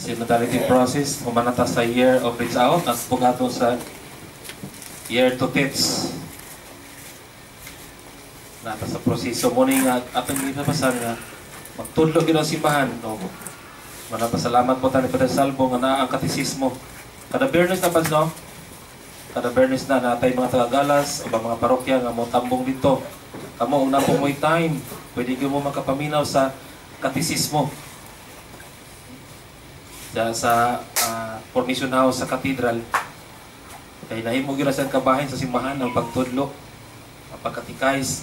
Synodality process, human na ta sa Year of Reach Out at pugato sa Year to Teach. Naa ta sa proseso mo ni nga atong ginapasan nga magtudlo gyud ang simbahan, no. Manapasalamat po ta ni Padre Salvo nga naa ang katisismo. Kada Biyernes na pas, no? Kada Biyernes na natay mga tagagalas o mga parokya nga mo tambong dito. Kamo una po mo'y time, pwede gyud mo makapaminaw sa katisismo. Sa Formation House sa Cathedral. Kay nahimo gyud na siyang kabahin sa simbahan ang pagtudlo, ang pagkatikais.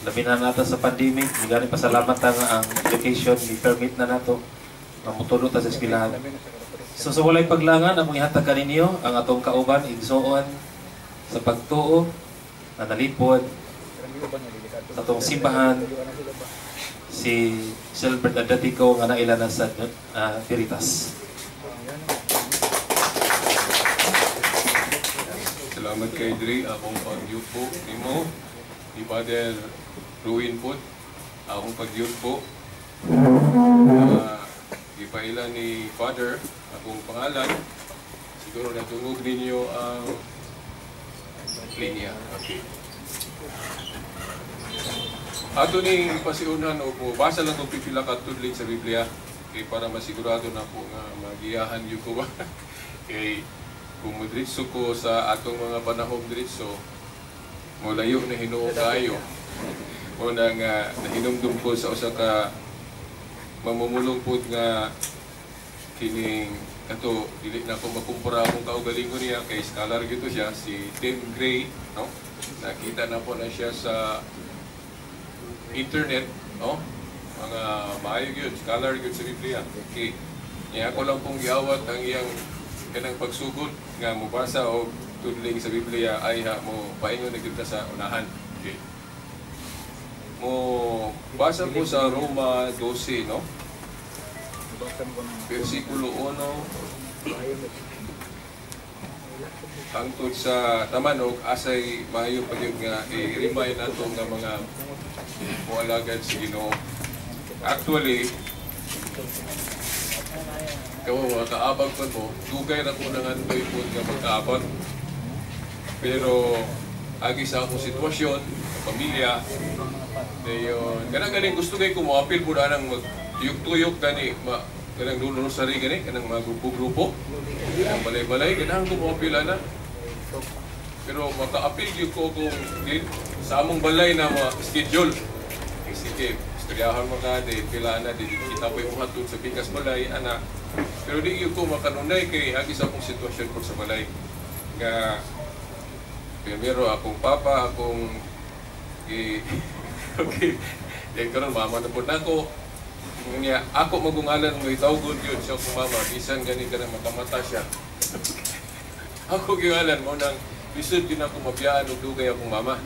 Labi na nato sa pandemic, gani pasalamat ta nga ang education ni permit na nato nga motudlo ta sa eskwelahan. So sa walay paglangan, akong ihatag kaninyo ang atong kauban igsuon sa pagtuo na nalipod sa atong simbahan, si Silbert Adatico nga naila na sa Veritas. Salamat kay Dre, akong pagyupo nimo ni Father Ruin po, akong pagyupo. Gipaila ni Father akong pangalan. Siguro natungog ninyo ang linya. Okay. Ato ning pasiunhan o po, basa lang kong pipila ka tudling sa Biblia kay para masigurado na po nga magiyahan gyud ko ba. Kay kung modiretso ko sa atong mga panahon diretso, molayo na hinuo kayo. Mo na nga nahinumdum ko sa usa ka mamumulong pod nga kining kato dili na ko makumpara akong kaugalingon niya kay scholar gyud to siya, si Tim Gray, no? Nakita na po na siya sa internet, no? Mga maayo gyud, scholar gyud sa Biblia. Okay. Niya ako lang pong giawat ang iyang kanang pagsugod nga mobasa og tudling sa Biblia ay ha mo paingon na gyud ta sa unahan. Okay. Mo basa po sa Roma 12, no? Versikulo 1 hangtod sa taman og asay maayo pa gyud nga i-remind nato nga mga moalagad sa Ginoo. Actually, kamo mga kaabag pa mo, dugay na ko nangandoy po nga magkaabag. Pero agi sa akong sitwasyon, pamilya, dayon kanang ganing gusto kay ko moapil po na nang magtuyok-tuyok gani, ma, kanang rosary gani, kanang mga grupo-grupo, kanang balay-balay, ganahan ko moapil ana. Pero makaapil gyud ko kung di, sa among balay na ma schedule. Eh, sige, istoryahan mo ka, di pila na, di kita po yung hatod sa pikas balay, ana. Pero di gyud ko makanunay kay agi sa akong sitwasyon po sa balay. Nga primero akong papa, akong okay. Then karon mama na po nako. Niya ako magungalan mo itawgon gyud sa akong mama, bisan gani ka na makamata siya. Ako gyualan mo nang lisod gyud ako mabiyaan og dugay akong mama.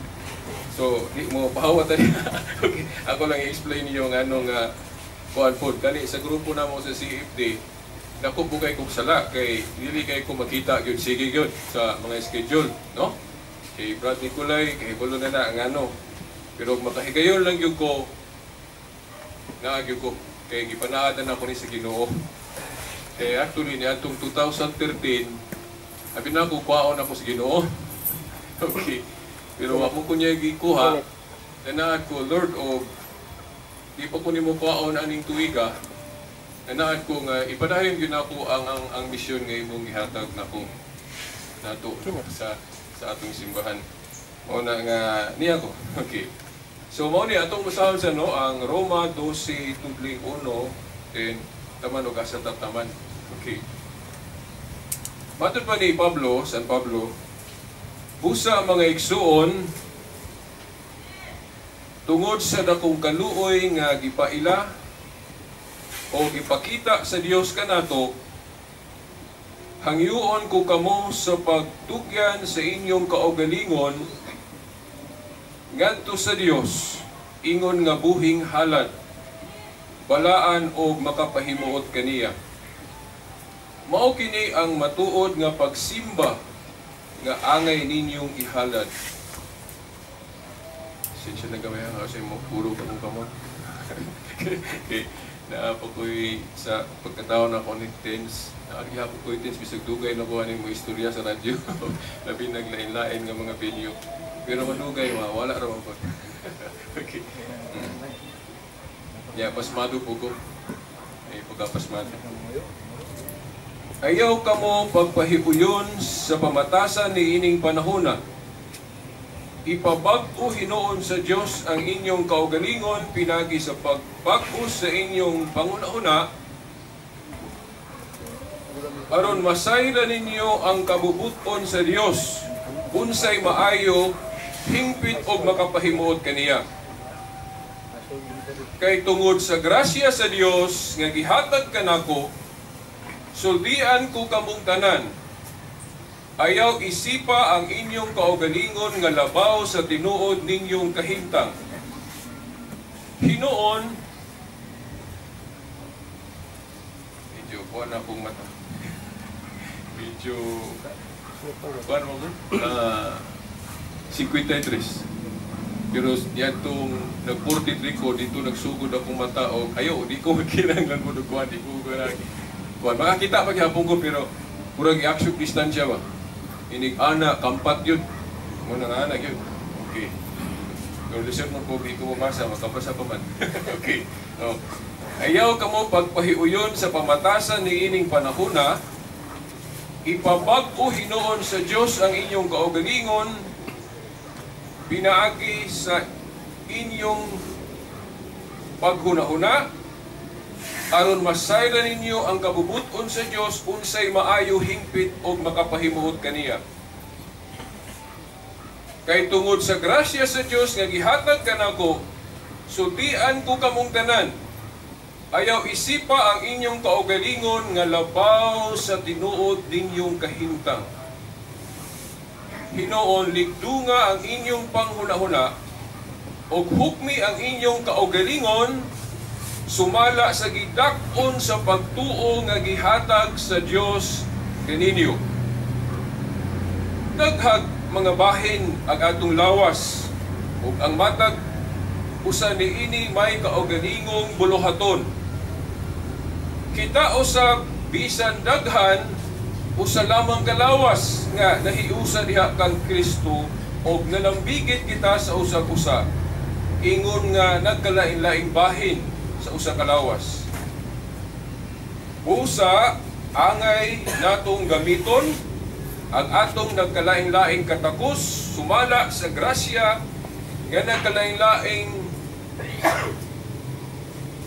So di mo pahawat niya. Okay. Ako lang i-explain niyo nga kuan pod kani sa grupo namo sa CFD. Dako bugay kog sala kay dili kay ko makita gyud sige gyud sa mga schedule, no? Kay Brad Nicolay kay bulo na na ang ano. Pero makahigayon lang gyud ko naa gyud ko kay gipanaadan ako ni sa Ginoo. Kay actually niadtong 2013 abi na ko kuhaon ako sa Ginoo. Okay. Pero wa mo ko niya gikuha. Nanaad ko, Lord, og di pa ko nimo kuhaon aning tuiga. Nanaad ko nga ipadayon gyud nako ang misyon nga imong gihatag nako nato sa atong simbahan. Mao na nga niya ko. Okay. So mao ni atong basahon sa no ang Roma 12 tudling 1 then taman og asa taman. Okay. Matod pa ni Pablo, San Pablo, busa ang mga igsuon tungod sa dakong kaluoy nga gipaila o gipakita sa Dios kanato, hangyuon ko kamo sa pagtugyan sa inyong kaugalingon ngadto sa Dios, ingon nga buhing halad, balaan og makapahimuot kaniya. Mao kini ang matuod nga pagsimba nga angay ninyong ihalad. Sinsya na gamay ha, kasi mo puro ka mong kamot. Okay. Naa pa ko'y sa pagkatao na ko ni tense. Naa gihapon ko'y tense bisag dugay na ko ani mo istorya sa radyo. Labi naglain-lain nga mga venue. Pero madugay ma wala ra man pag. Okay. Yeah, pasmado po ko. Ay pagkapasmado. Ayaw kamo pagpahiuyon sa pamatasan ni ining panahona. Ipabag-o hinuon sa Dios ang inyong kaugalingon pinagi sa pagbag-o sa inyong panghunahuna aron masayran ninyo ang kabubuton sa Dios, unsay maayo, hingpit og makapahimuot kaniya. Kay tungod sa grasya sa Dios nga gihatag kanako, sultian ko kamong tanan. Ayaw isipa ang inyong kaugalingon nga labaw sa tinuod ninyong kahimtang. Hinuon, medyo kuan na akong mata. Medyo kuan mo ko? 53. Pero yatong nag-43 ko, dito nagsugod akong mata o ayaw, di ko kinahanglan mo kuan, di ko kuan. Kuan, makakita pa gihapon ko pero murag i-action distansya ba? Inig ana kampat yun. Muna nga ana yun. Okay. Pero lisod mo ko, di ko mabasa, makabasa pa man. Okay. Oh. Ayaw kamo pagpahiuyon sa pamatasan ni ining panahona, ipabag-o hinuon sa Dios ang inyong kaugalingon, pinaagi sa inyong paghunahuna, aron masayran ninyo ang kabubuton sa Dios unsay maayo, hingpit og makapahimuot kaniya. Kay tungod sa grasya sa Dios nga gihatag kanako, sultian ko kamong tanan. Ayaw isipa ang inyong kaugalingon nga labaw sa tinuod ninyong kahimtang. Hinuon, ligdunga ang inyong panghunahuna ug hukmi ang inyong kaugalingon sumala sa gidak-on sa pagtuo nga gihatag sa Dios kaninyo. Daghag mga bahin ang atong lawas ug ang matag usa niini may kaugalingong buluhaton. Kita usab bisan daghan usa lamang kalawas nga nahiusa diha kang Kristo og nalambigit kita sa usag-usa ingon nga nagkalain-laing bahin sa usa ka lawas. Busa angay natong gamiton ang atong nagkalain-laing katakos sumala sa grasya nga nagkalain-laing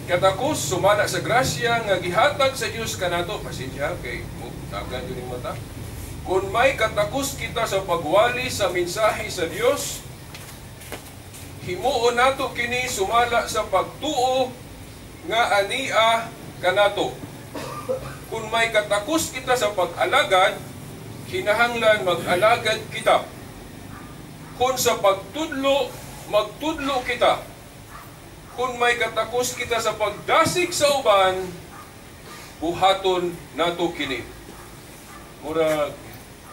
katakos sumala sa grasya nga gihatag sa Dios kanato. Pasensya kay tagan yun yung mata. Kung may katakos kita sa pagwali sa mensahe sa Dios, himuon nato kini sumala sa pagtuo nga ania kanato. Kung may katakos kita sa pag-alagad, kinahanglan mag-alagad kita. Kung sa pagtudlo, magtudlo kita. Kung may katakos kita sa pagdasig sa uban, buhaton nato kini. Murag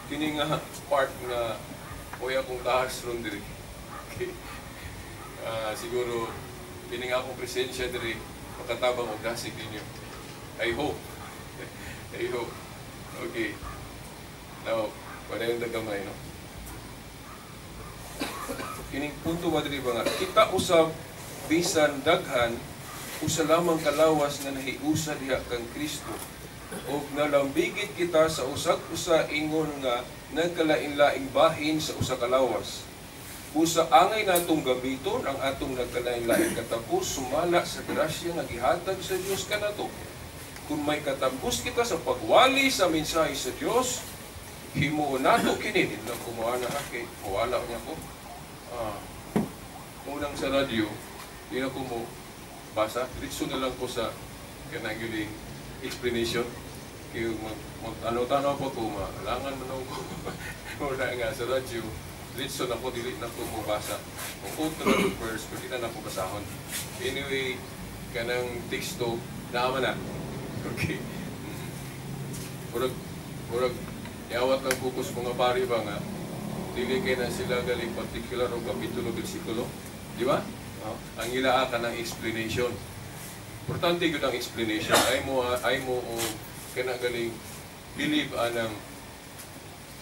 kini nga part nga kuya kong tahas ron diri. Okay. Siguro kini nga akong presensya diri makatabang og dasig ninyo. I hope. I hope. Okay. Now, wala yung dagamay, no? Kining punto ba diri ba nga kita usab bisan daghan usa lamang kalawas nga nahiusa diha kang Kristo ug nalambigit kita sa usag-usa ingon nga nagkalain-laing bahin sa usa ka lawas. Usa angay natong gamiton ang atong nagkalain-laing katapos sumala sa grasya nga gihatag sa Dios kanato. Kung may katapos kita sa pagwali sa mensahe sa Dios, himuon nato kini. Hindi lang kumuha na kay mawala niya ko. Unang sa radyo, di na ko mo basa. Diretso na lang ko sa kanang yuling explanation. Kaya mag-ano-tanaw pa ko, maalangan man ako. Wala nga sa radyo, diretso na ko, dili na ko mo basa. Kung quote na lang first, pero di na ako basahon. Anyway, kanang teksto, naama na. Okay. Murag, murag, yawat lang focus mga pari ba nga, dili kay na sila galing particular o kapitulo, bersikulo. Di ba? No? Ang ilaa ka ng explanation. Importante gyud ang explanation. Ay mo o kana galing believe anang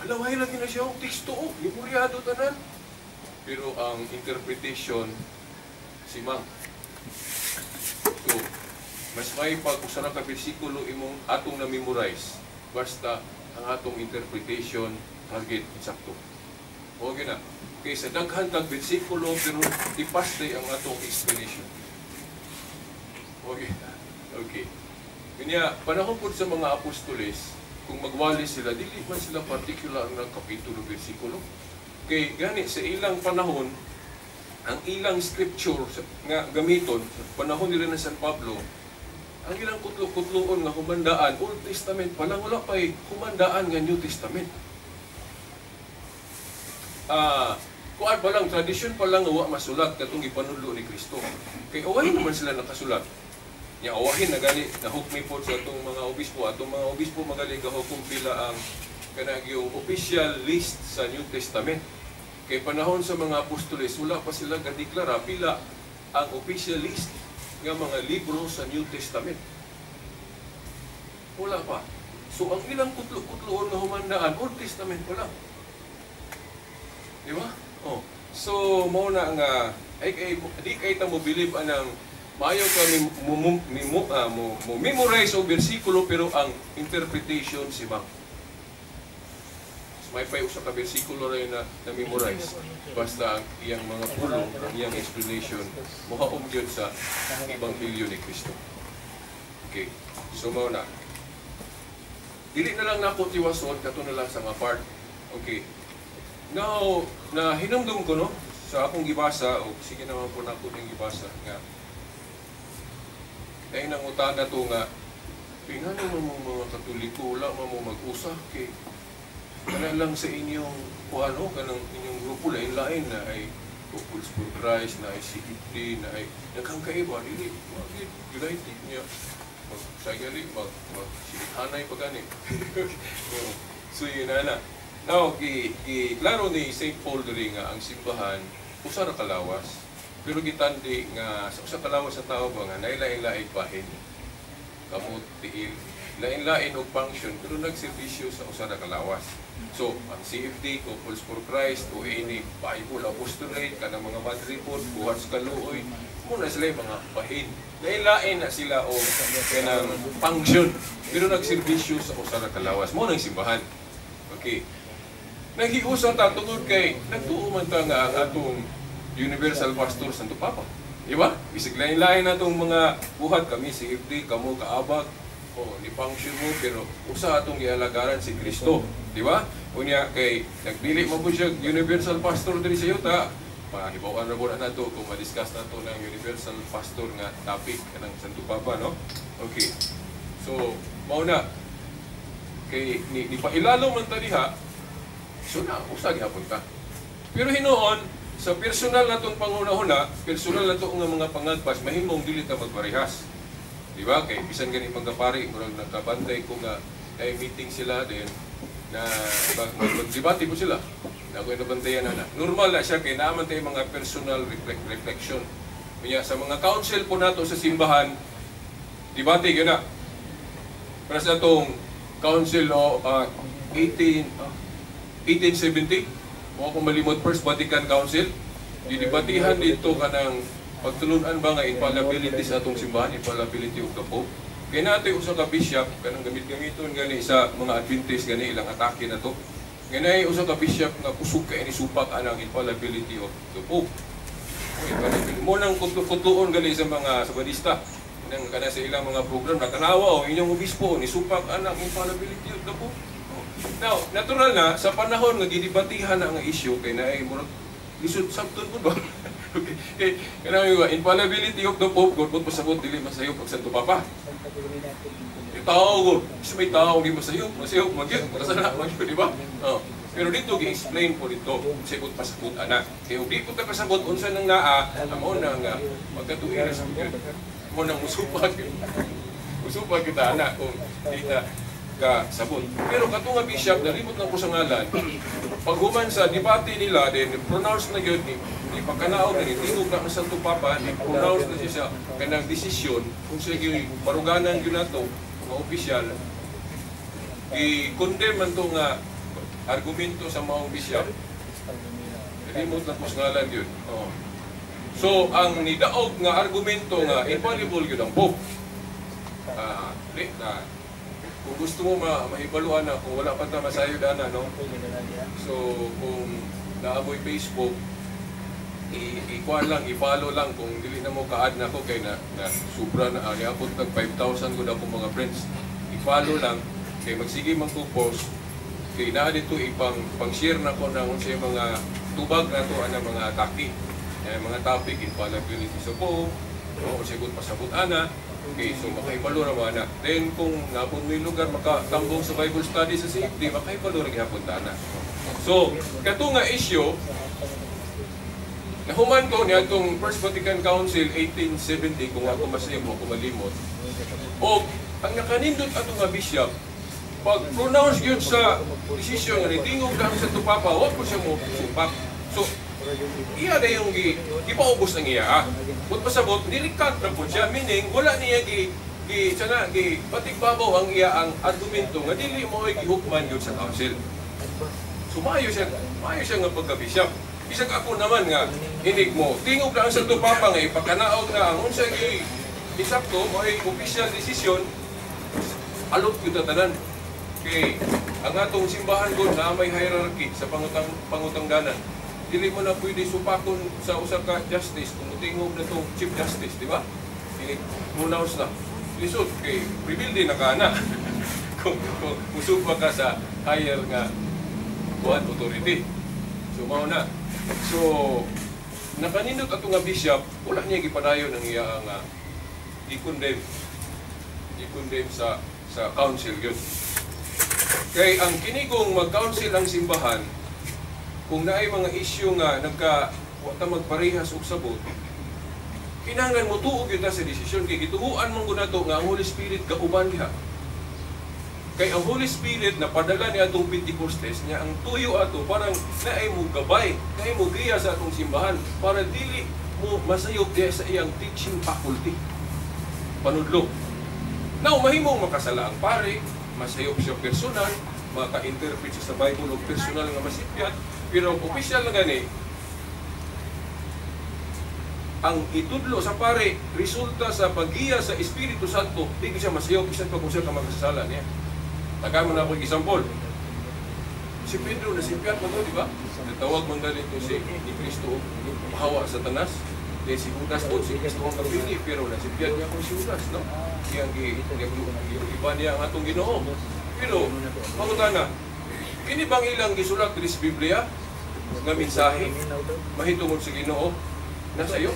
alaway lagi na siya og teksto, oh, memoryado tanan. Pero ang interpretation si Mang. So, mas may pag usa ra ka bersikulo imong atong na-memorize basta ang atong interpretation target insakto. O na. Kaysa daghan kag bersikulo pero tipas day ang atong explanation. Okay. Okay. Kanya, panahon po sa mga apostoles, kung magwali sila, dili man sila particular ng kapitulo, bersikulo. Kay gani sa ilang panahon, ang ilang scripture nga gamiton, sa panahon nila ng San Pablo, ang ilang kutlo-kutloon nga humandaan, Old Testament pa lang, wala pa'y humandaan nga New Testament. Kuan pa lang, tradisyon pa lang nga wa masulat katong gipanudlo ni Kristo. Kay uwahin naman sila nakasulat. Nya awahin na gani na hukmi po sa atong mga obispo, atong mga obispo magali gahukom pila ang kanang yung official list sa New Testament. Kay panahon sa mga apostoles, wala pa sila gadeklara pila ang official list nga mga libro sa New Testament. Wala pa. So ang ilang kutlo-kutloon nga humandaan, Old Testament pa lang. Di ba? Oh. So mao na nga ay kay di kay ta mo believe anang maayo ka mi mo, mo, mo, ah, mo, mo memorize og bersikulo pero ang interpretation si Bang. So, may pay usa ka bersikulo ra na na-memorize. Basta ang iyang mga pulong, ang iyang explanation mohaom gyud sa ebanghelyo ni Kristo. Okay. So mao na. Dili na lang nako tiwason kato na lang sa nga part. Okay. Now, na hinumdum ko, no, sa akong gibasa o sige naman po nako ning gibasa nga dahil nangutana to nga ngano man mo mga Katoliko wala man mo mag-usa kay kana lang sa inyong kuano kanang inyong grupo, lain-lain na ay Couples for Christ, na ay CFD, na ay daghang kaiba, dili wag united niya mag sagali mag mag silithanay pa gani. So yun na na. Now, gi klaro ni St. Paul diri nga ang simbahan usa ra kalawas. Pero gitandi nga sa usa kalawas sa tao ba nga nailain-lain bahin. Kamot, tiil, lain-lain og function pero nagserbisyo sa usa ra kalawas. So, ang CFD, Couples for Christ, o any Bible Apostolate, kanang mga Madre pod, buhat sa kaluoy, muna sila yung mga bahin. Lain-lain na sila o kanang function pero nagserbisyo sa usa ra kalawas. Mo nang simbahan. Okay. Naghiusa ta tungod kay nagtuo man ta nga ang atong Universal Pastor Santo Papa. Di ba? Bisag lain-lain natong mga buhat kami si FD, kamo kaabag, o ni function mo pero usa atong gialagaran si Kristo, di ba? Unya kay nagdili man po siya Universal Pastor diri sa yuta, pahibaw-an ra po na nato kung ma-discuss nato ng Universal Pastor nga topic kanang Santo Papa, no? Okay. So, mao na kay ni pailalo man ta diha. So na, usa gihapon ta. Pero hinuon, sa personal natong panghuna-huna, personal nato nga mga pangagpas, mahimong dili ta magparehas. Di ba? Kay bisan gani magkapari, murag nagkabantay ko nga ay meeting sila din na magdebate po sila. Na ako nabantayan na na. Normal na siya kay naaman tayo mga personal reflection. Kanya sa mga council po nato sa simbahan, debate gyud na. Para sa atong council o 1870, mo akong malimot, First Vatican Council, didebatihan dito kanang pagtulunan ba nga infallibility sa atong simbahan, infallibility of the Pope. Kaya natin usa ka bishop, kanang gamit-gamiton gani sa mga Adventist gani ilang atake na to. Ganay usa ka bishop nga kusog kay ni supak anang infallibility of the Pope. Infallibility. Mo nang kutlo-kutloon gani sa mga Sabadista. Nang kana sa ilang mga program natanawa o inyong obispo ni supak anang infallibility of the Pope. Now, natural na sa panahon nga gidebatihan na ang issue kay naay murag lisod sabton pud ba. Okay. Kay kanang yung infallibility of the Pope god pud pasabot dili masayop pag Santo Papa. Yung tao god, sa may tao di masayop, masayop magyud, makasala magyud, di ba? Oh. Pero dito gi-explain po dito, sa ikot pasabot ana. Kay ug di po ta kasabot unsa nang naa, amo na nga magkatuiras gyud. Mo nang musupag. Musupag kita ana kung di ta Kasabot. Pero kato nga bishop, nalimot lang ko sa ngalan, paghuman sa debate nila, then pronounce na gyud ni pagkanaog na ni tingog na ang Santo Papa, ni pronounce na siya sa kanang desisyon kung siya gyud baruganan gyud nato nga opisyal, i-condemn man to nga argumento sa maong bishop. Nalimot lang ko sa ngalan gyud. Oo. So, ang nidaog nga argumento nga infallible gyud ang Pope. Ah, di na kung gusto mo mahibaluan na kung wala pa ta masayod ana, no. So kung naamoy Facebook, i-kuan lang, i-follow lang kung dili na mo ka-add na ko kay na sobra na, niabot nag 5,000 gud akong mga friends. I-follow lang kay magsige man ko post kay naa dito ipang pang-share na ko na unsay mga tubag na to ana mga atake. Eh, mga topic infallibility sa Pope, o sigut pasabot ana. Okay, so makahibalo ra mo ana. Then kung napon mo yung lugar makatambong sa Bible study sa CFD, makahibalo ra gihapon ta ana. So, kato nga issue, nahuman ko niya itong First Vatican Council 1870, kung ako masayop mo, ako malimot. O, ang nakanindot ato nga bishop, pag pronounce yun sa desisyon nga nitingog lang sa Papa, wag ko siya mo supak. So, iya na yung gipaubos ng iya. Ah. Kung pasabot, nirecant na po siya, meaning wala niya gi gi sana gi patigbabaw ang iya ang argumento nga dili mo ay gihukman yun sa council. So maayo siya nga pagka-bishop. Bisag ako naman nga inig mo, tingog na ang Santo Papa nga ipakanaog na ang unsa gi isakto mo ay official decision, alot gyud ta tanan. Kay ang atong simbahan gud na may hierarchy sa pangutangdanan. Dili mo na pwede supakon sa usa ka justice kung tingog na tong chief justice, di ba? Ini pronounce na. Lisod kay rebelde na ka na kung musupa ka sa higher nga kuan authority. So mao na. So nakanindot ato nga bishop, wala niya gipadayon ang iya nga gi-condemn. Gi-condemn sa council yun. Kay ang kinigong mag-council ang simbahan, kung naay mga issue nga nagka wa ta magparehas og sabot, kinahanglan mo tuog gyud ta sa desisyon kay gituohan man gud nato nga ang Holy Spirit kauban diha. Kay ang Holy Spirit na padala ni atong Pentecostes niya ang tuyo ato parang naay mo gabay, naay mo giya sa atong simbahan para dili mo masayop diha sa iyang teaching faculty. Panudlo. Now, mahimong makasala ang pare, masayop siya personal, maka-interpret siya sa Bible og personal nga masipyat, pero official na gani, ang itudlo sa pare resulta sa paggiya sa Espiritu Santo, di siya masayop bisan pa kung siya ka makasala niya. Tagaan mo na ako example. Si Pedro nasipyat mo to, di ba? Natawag man ganito si ni Kristo hawa sa Satanas. Di si Judas po, si Kristo ang kapili, pero nasipyat niya kung si Judas, no? Iyang iba niya ang atong Ginoo. Pero, mangutana, kini bang ilang gisulat diri sa Biblia nga mensahe mahitungod sa Ginoo nasa iyo?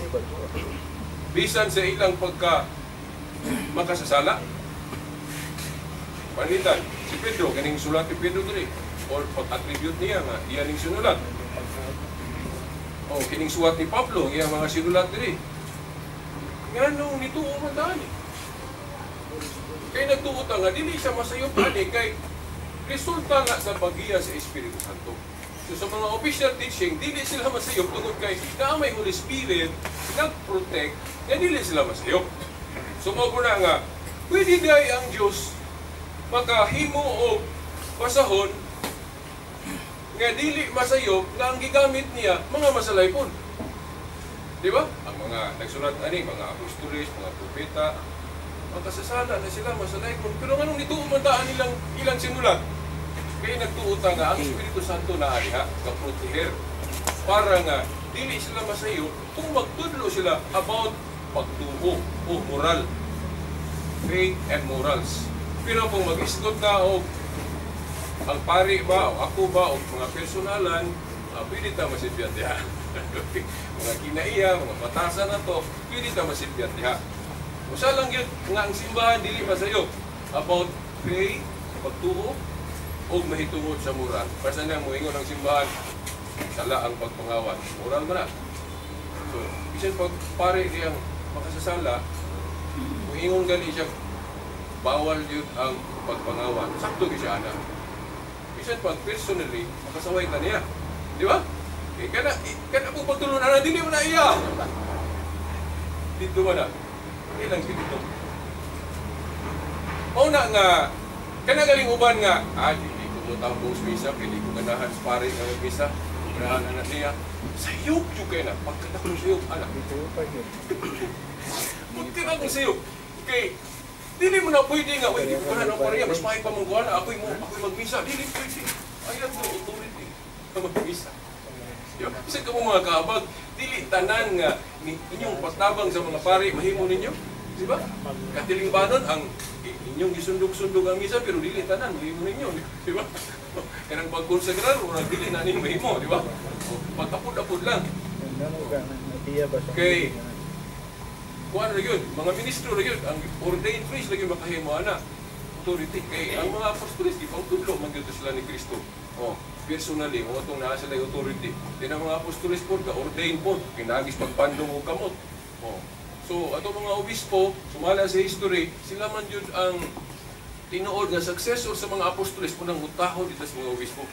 Bisan sa ilang pagka makasasala. Panitan, si Pedro, kaning sulat ni Pedro diri, or pag-attribute niya nga iya ning sinulat. O kining suwat ni Pablo, iyang mga sinulat diri. Nganong nituo man dani? Kay nagtuo ta nga dili siya masayop ani kay resulta nga sa paggiya sa Espiritu Santo. So sa mga official teaching, dili sila masayop tungod kay naa may Holy Spirit nag-protect nga dili sila masayop. So mao na nga pwede day ang Dios makahimo og basahon nga dili masayop na ang gigamit niya mga masalaypon. Di ba? Ang mga nagsulat ani, mga apostoles, mga propeta, makasasala na sila masalaypon. Pero nganong nituo man daan nilang ilang sinulat? Kaya nagtuo ta nga ang Espiritu Santo na diha ka-proteger para nga dili sila masayop kung magtudlo sila about pagtuo o moral, faith and morals. Pero kung mag-isgot na og ang pari ba o ako ba o mga personalan, pwede ta masipyat diha. Mga kinaiya, mga batasan na to, pwede ta masipyat diha. Usa lang yun nga ang simbahan dili masayop about faith, pagtuo o mahitungod sa moral. Basta na moingon ang simbahan, sala ang pagpangawan. Moral man na. So, bisan pag pare diyang makasasala, moingon gani siya Bawal yun ang pagpangawat. Sakto gyud siya ana. Bisan pag personally, makasaway ta niya. Di ba? Eh, kana, eh, kana po pagtulon ana, dili mo na iya. Dito ba na? Ilang dito. Mao na nga, kana galing uban nga, dili ko mo tambong sa misa, dili ko ganahan sa pare nga magmisa, ganahan na niya. Sayop jud kay na, pagkadako sayop, ana. Pagkadako sayop, kay, dili mo na pwede nga, uy, di ko ganahan ang pare, mas maayo pa mong kuha na, ako'y magmisa, dili pwede. I have no authority na magmisa. Diba? Bisa ka mo mga kaabag, dili tanan nga inyong patabang sa mga pare, mahimo ninyo. Di ba? Katiling banon, ang inyong gisundog-sundog ang misa, pero dili tanan, mahimo ninyo. Di ba? Kanang pagkonsagrar, murag dili na ninyo mahimo, di ba? Pagkapud-apud lang. Okay. Kuan ra yun, mga ministro ra yun, ang ordained priest ra yun makahimo ana. Authority. Kay ang mga apostoles, gipangtudlo man gyud sila ni Kristo. Oh, personally, mo itong naa sila authority. Din ang mga apostoles po, ga-ordain po, kinagis pagpandong og kamot. Oh. So, ato mga obispo, sumala sa history, sila man jud ang tinuod nga successor sa mga apostoles po nang mutaho dito sa mga obispo.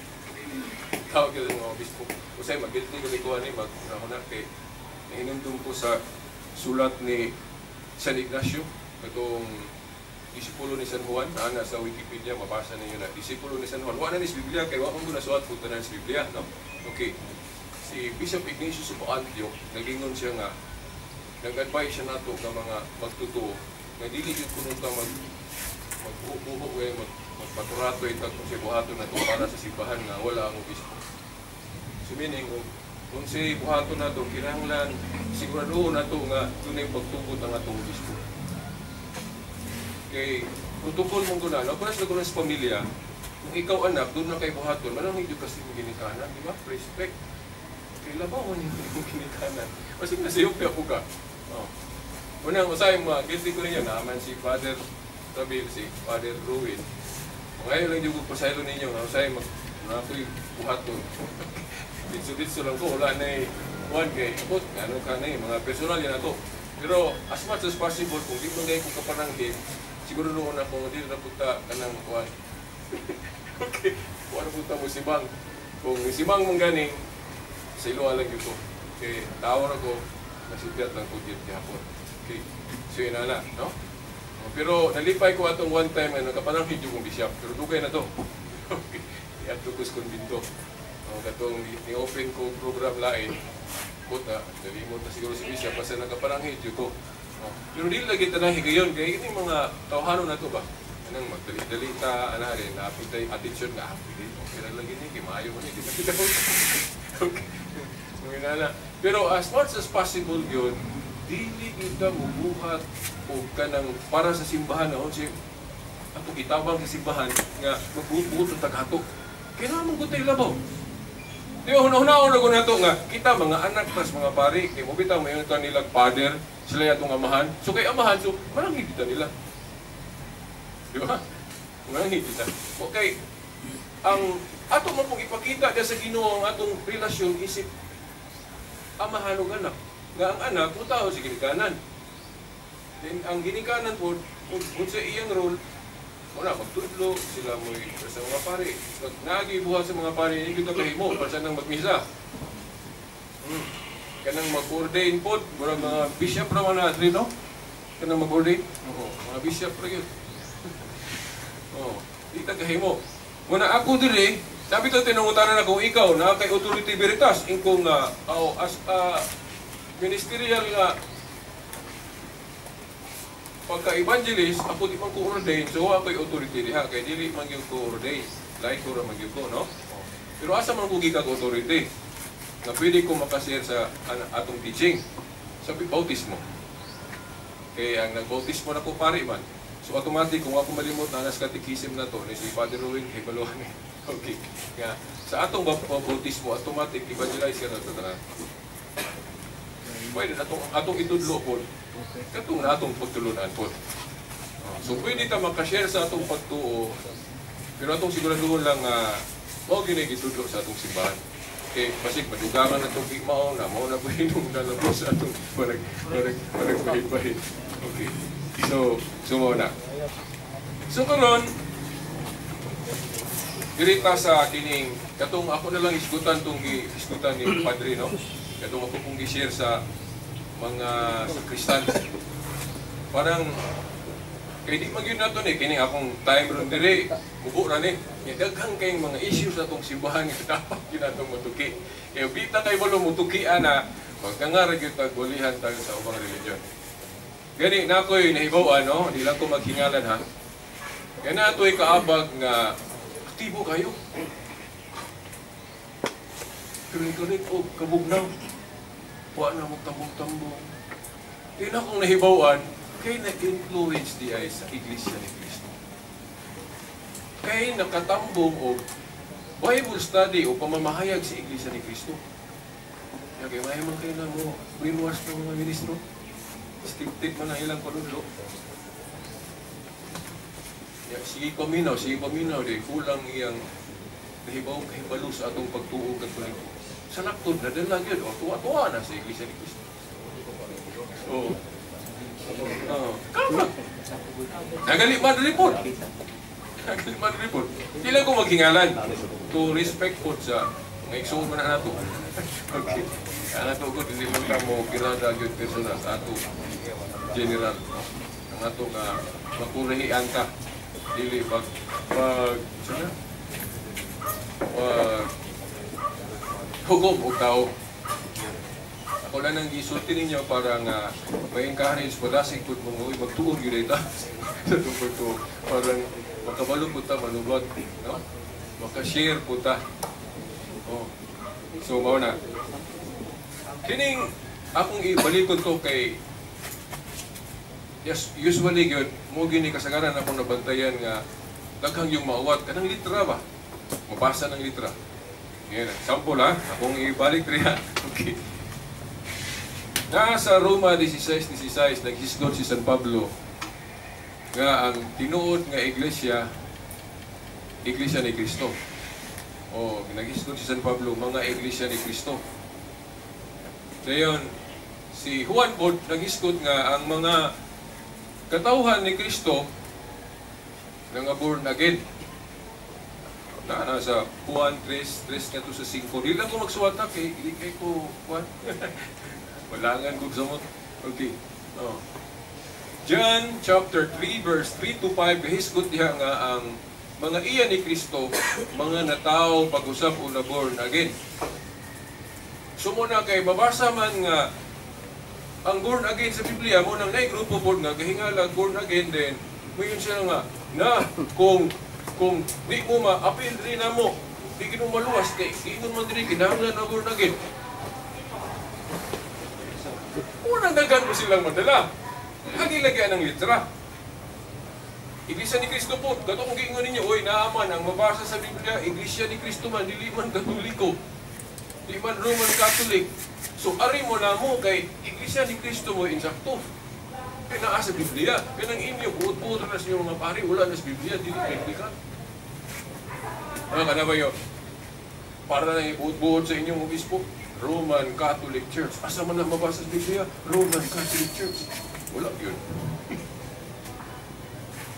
Tawag yun sa mga obispo. Usay, magilti ko ni kuha ni, mag na kay nahinumdum ko sa sulat ni San Ignacio, itong disipulo ni San Juan, na sa Wikipedia, mabasa ninyo na, disipulo ni San Juan. Wala na ni sa Biblia, kay wala ko nasuat kung tanan sa Biblia, no? Okay. Si Bishop Ignatius of Antioch, nagingon siya nga, nag-advise siya nato nga mga magtotoo, nga dili gyud kuno ta magbuho eh, magpaturato itag kung siya buhaton nato para sa simbahan nga wala ang obispo. So meaning, kung siya buhaton nato, kinahanglan sigurado nato nga dunay pagtugot ang atong obispo. Kay protocol mong guna, no? Para sa sa pamilya, kung ikaw anak, doon na kay buhaton, manang hindi kasi mong ginikanan, di ba? Respect. Kay labaw man yung ginikanan. Kasi nasayop ako ka. Oh. Unang usay mga guilty ko ninyo, naman si Father Tabil, si Father Ruin. Ngayon lang yung pasaylo ninyo, nga usay mag na ako'y buhaton. Ditso-ditso lang ko, wala na eh. One kay, abot, ano ka na eh, mga personal yan ato. Pero as much as possible, kung di man kayo kung kapananghin, siguro noon ako, hindi na punta ka ng kuwan. Okay, kuwan na punta mo sibang. Kung sibang mong ganing, sa ilo lang yun ko. Okay, tawar ako, nasipyat lang ko dito hapon. Okay, so yun na, no? Pero nalipay ko atong one time, ano, kapananghin yung kong bishop, pero dugay na to. Okay, iadto ko sa kumbinto. Katong ni-open ko program lain, puta, nalimot na siguro si bishop, basta nakapananghin yung ko. Oh. Pero di lagi tanang higayon, kaya ini mga tawhano na to ba? Anang magdali-dalita, ana rin, napit tayo attention nga, pwede, okay na lagi ni, maayo mo ni, kita kita. Okay. Mga. Pero as much as possible yun, dili kita mubuhat o kanang para sa simbahan na, si atong itabang sa simbahan nga magbuot-buot ang taghato. Kailangan mong gutay labaw. Di ba, huna-hunaon na ko na to nga, kita mga anak tas mga pari, kay mo bitaw mayon ta nilang father, sila atong amahan. So kay amahan, so mananghid kita nila. Di ba? Mananghid kita. Okay. Ang ato man pong ipakita diya sa Ginoo ang atong relasyon isip amahan ug anak. Nga ang anak mo tao sa ginikanan. Then ang ginikanan po, kung sa iyang role, wala, magtudlo, sila mo'y sa mga pare. Pag nagibuhat sa mga pare, hindi kita kahimo, para nang magmisa. Kanang mag-ordain po, mura mga bishop ra man na, no? Kanang mag-ordain? Oo, mga bishop ra yun. Oo, di ta kahimo. Muna ako diri, sabi to tinungutanan ako, ikaw na kay authority veritas, ingkong nga, oh, as a ministerial nga pagka-evangelist, ako di man ko ordain, so ako'y authority diha, kay dili man gyud ko ordain, like ko ra man gyud ko, no? Pero asa man ko gikag authority nga pwede ko makashare sa atong teaching sa bautismo. Kay ang nagbautismo na ko pare man. So automatic kung ako malimot na nas catechism na to ni si Father Ruin kay baluhan ni. Okay. Nga sa atong bautismo automatic evangelize ka na tanan. Pwede atong itudlo po. Katong na atong pagtulunan po. So pwede ta makashare sa atong pagtuo. Pero atong siguraduhon lang mao gyud gitudlo sa atong simbahan. Kay basig madugangan na itong mao na mao na pwede nung nalabos sa atong parang bahin-bahin. Okay. So mao na. So karon diri ta sa kining katong ako na lang isgutan tong giisgutan ni Padre, no? Katong ako pong gi-share sa mga sakristan. Parang kay di man gyud nato ni kining akong time ron diri, mubo ra ni. Nya daghan kayong mga issues sa atong simbahan nga dapat gyud natong mutuki. Kay bita kay balo mutuki ana, magkangara gyud tag bulihan tayo sa ubang relihiyon. Gani na ako'y nahibaw-an, no? Di lang ko maghingalan ha. Kaya na ato'y kaabag nga aktibo kayo. Pero ikaw og kabugnaw. Wa na mo tambong-tambong. Di na akong nahibaw-an, kay na-influence di ay sa Iglesia ni Cristo. Kay nakatambong og Bible study o pamamahayag sa Iglesia ni Cristo. Kaya kay may man kayo na mo brainwash ng mga ministro. Stip-tip man ang ilang panudlo. Ya, sige paminaw, di kulang iyang nahibaw kahibalo sa atong pagtuo Katoliko. Sa laktod, nadala yun, o tuwa-tuwa na sa Iglesia ni Cristo. So, kama. Nagali man report. Nagali man report. Di lang ko maghingalan. To respect po sa mga igsoon man na nato. Okay. Ang ato ko, dili man ta mo kirada gyud personal sa ato general. Ang ato nga makurehian ka. Dili pag pag sana pag hukom og tao. Ako lang ang gisulti ninyo para nga ma-encourage, padasig pud mo, uy, magtuon gyud ta sa itong pagtuo. Parang makabalo pud ta manubag, no? Maka-share pud ta. Oh. So mao na. Kining akong ibalikon to kay yes, usually gyud mo gini kasagaran akong nabantayan nga daghang yung maawat kanang litra ba. Mabasa ng litra. Ngayon, example ha, akong ibalik riya. Okay. Nasa Roma 16:16, naghisgot si San Pablo nga ang tinuod nga iglesia, Iglesia ni Cristo. O, naghisgot si San Pablo, mga Iglesia ni Cristo. Dayon, si Juan pod naghisgot nga ang mga katawhan ni Kristo nga born again. Na nasa Juan 3, 3 nga to sa 5. Di lang ko magsuwata kay di kay ko Juan. Walangan ko samot. Okay. Oh. John chapter 3 verse 3 to 5 gahisgot diha nga ang mga iya ni Kristo mga natawo pag-usab o na born again. So muna kay mabasa man nga ang born again sa Biblia mo nang naay grupo pod nga gahingalag born again, then mayon siya nga na kung di mo ma-appeal rin na mo, di mo maluwas kay ingon man diri kinahanglan na born again. Unang daghan mo silang madala. Hagi lagyan ng litra. Iglesia ni Cristo po, katong giingon ninyo, oy, naaman ang mabasa sa Biblia, Iglesia ni Cristo man, dili man Katoliko, di man Roman Catholic. So ari mo na mo kay Iglesia ni Cristo mo insakto. Kay naa sa Biblia. Kay nang inyo buot-buot na sa inyong mga pari, wala na sa Biblia, dili biblical. Ano ka na ba yun? Para na ibuot-buot sa inyong obispo, Roman Catholic Church. Asa man na mabasa sa Biblia? Roman Catholic Church. Wala yun.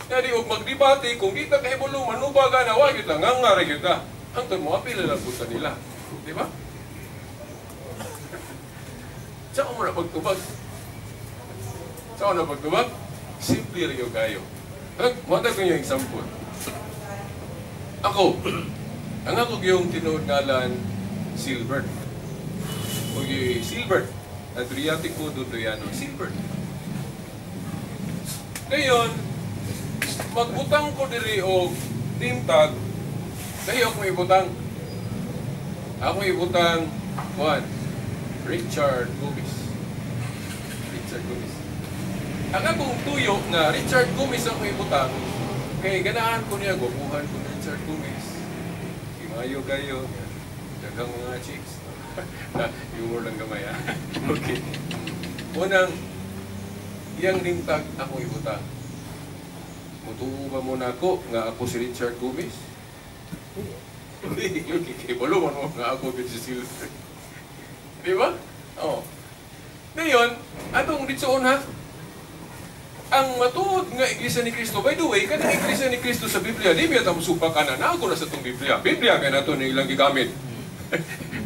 Kaya og magdebate, kung di ta kahibalo, manubaga na, wag yun lang, nga gyud ta. Hangtod mo, apila lang punta nila. Di ba? Saan mo na pagtubag? Saan mo na pagtubag? Simple rin yung kayo. Matag ko yung example. Ako, ang ako yung tinuod ngalan, Silbert. O yung Silbert, Adriatico Dudoyano, Silbert. Ngayon, magbutang ko diri og name tag, dahil ako ibutang. Ako ibutang, one, Richard Gomez. Richard Gomez. Ang akong tuyo nga Richard Gomez ang ibutang, kay ganahan ko niya, gwapuhan ko ni Richard Gomez. Imayo kayo, daghang mga chicks. Humor lang gamay ha. Okay. Unang, iyang name tag ako ibutang. Mutuo ba mo na ako nga ako si Richard Gomez? Hindi, okay, kay balo man mo nga ako si Silver. Di ba? Oo. Ngayon, atong ditsoon ha. Ang matuod nga Iglesia ni Cristo, by the way, kanang Iglesia ni Cristo sa Biblia, di biya ta mosupak ana, naa ko na sa tong Biblia. Biblia kay nato ni ilang gigamit.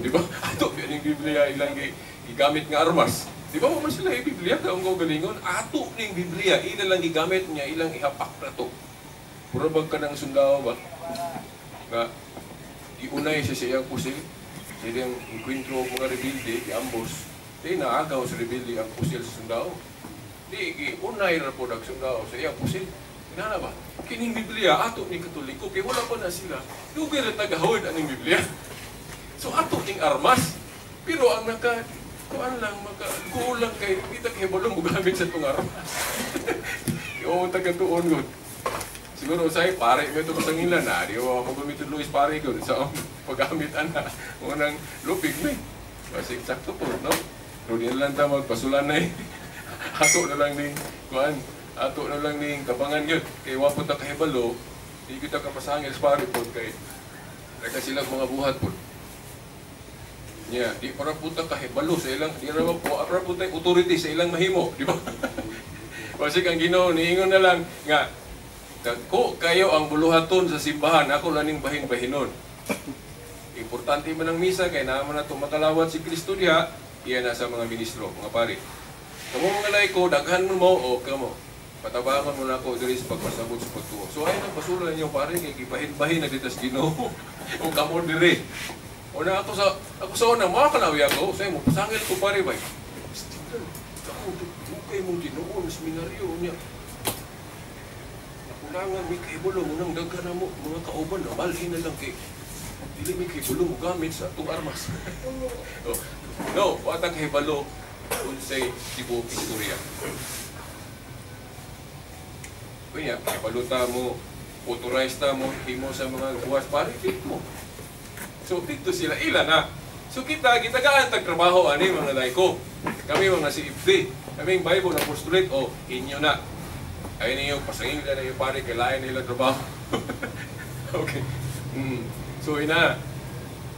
Di ba? Ato biya ning Biblia ilang gigamit nga armas. Di ba mo man sila i-Biblia ka ang galingon? Ato ning Biblia, ila lang gigamit niya, ilang ihapak na to. Puro bag ka ng sundao ba? Nga, iunay siya sa iyang pusil. Sa iyang enkwentro og mga rebelde, giambos. Di naagaw sa rebelde ang pusil sa sundao. Di, giunay ra po ang sundao sa iyang pusil. Inana ba? Kining Biblia, ato ni Katoliko, kay wala pa na sila. Dugay ra tagahod aning Biblia. So ato ning armas. Pero ang naka, kuan lang, maka, kulang kay, di ta kahibalo mo gamit sa itong armas. Oo, taga-tuon gud. Siguro say pare mo ito sa ngila na, di ba ako gamitin Luis pare gud sa paggamit ana. Unang lupig mi. Basig sakto po, no? Pero di na lang ta magpasulan na eh. Ato na lang ning kuan, ato na lang ning tabangan yun. Kay wa po ta kahibalo, di kita kapasangil sa pare po kay reka silang mga buhat po. Nya, di para po ta kahibalo sa ilang, di ra po para po tay authority sa ilang mahimo, di ba? Basig ang Ginoo niingon na lang nga dagko kayo ang buluhaton sa simbahan, ako lang ning bahin-bahinon. Importante man ang misa kay naa man nato makalawat si Kristo diha, iya na sa mga ministro, mga pari. Kamo mga laiko, daghan mo mo o kamo. Patabangan mo na ako diri sa pagpasabot sa pagtuo. So ay nang basura ninyo pare kay gibahin-bahin na dito sa Ginoo. O kamo diri. Una ako sa una mga kanawi ako, say mo pasangil ko pare bay. Ako dugay mong tinuon sa seminaryo niya. Nakulangan mi kahibalo mo nang daghan na mo mga kauban na balhin na lang kay dili mi kahibalo mo gamit sa atong armas. Oh, no, wa ta kahibalo unsay tibuok istorya. Kunya, kahibalo ta mo, authorize ta mo, himo sa mga buwas pare fit mo. So dito sila ila na. So kita gitagaan tag trabaho ani mga laiko. Kami mga CFD, kaming Bible Apostolate o inyo na. Ay ninyo pasangil na yung pare kay lain nila trabaho. Okay. So ina.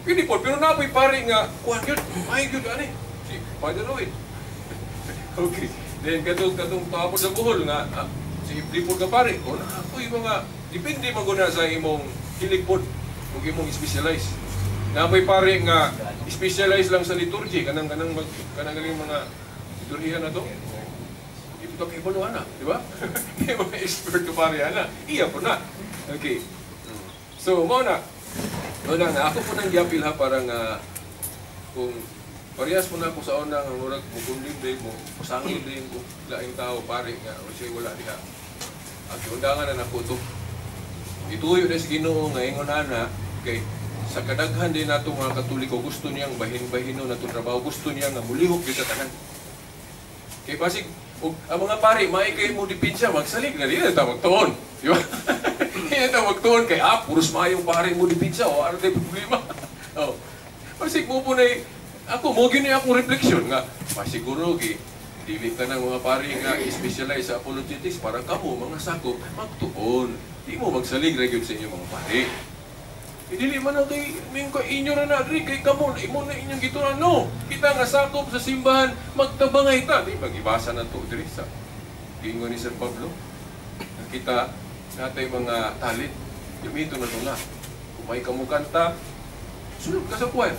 Pwede po, pero napoy pare nga kuan gyud, may gyud ani. Si Father Lloyd. Okay. Then katong katong tapos sa Bohol nga si FD po ka pare. O na ako'y mga depende man gud na sa imong hilig pod ug imong specialize. Napoy pare nga specialize lang sa liturgy kanang kanang mag kanang galing mga liturhiya na to. Di po ta kahibalo ana, di ba? Di mga expert ko pare ana. Iya po na. Okay. So mao na. Mao na nga ako po nang giapil ha para nga kung parehas po na ako sa una nga murag mo kundim day mo pasangil day ko laing tao pare nga o siya wala diha. Ang giundangan na nako to. Ituyo na sa Ginoo nga ingon ana kay sa kadaghan din nato mga Katoliko gusto niyang bahin-bahinon nato trabaho, gusto niya nga mulihok gyud sa tanan. Kay basig og ang mga pare maay kay mo depensa magsalig na dili ta magtuon, di ba? Dili ta magtuon kay puros maayong pare mo depensa o ano tay problema. Oh. Basig mo po na ako mo gyud ni akong refleksyon nga masiguro gi dili ta ng mga pare nga specialize sa apologetics para kamo mga sakop magtuon. Di mo magsalig ra gyud sa inyong mga pare. Dili man ang kay ming ka inyo ra na diri kay kamo imo na inyong gitunan no. Kita nga sakop sa simbahan magtabangay ta. Di ba gibasa na to diri sa giingon ni San Pablo? Kita natay mga talent. Gamito na to na. Kung may kamukanta, sulod ka sa choir.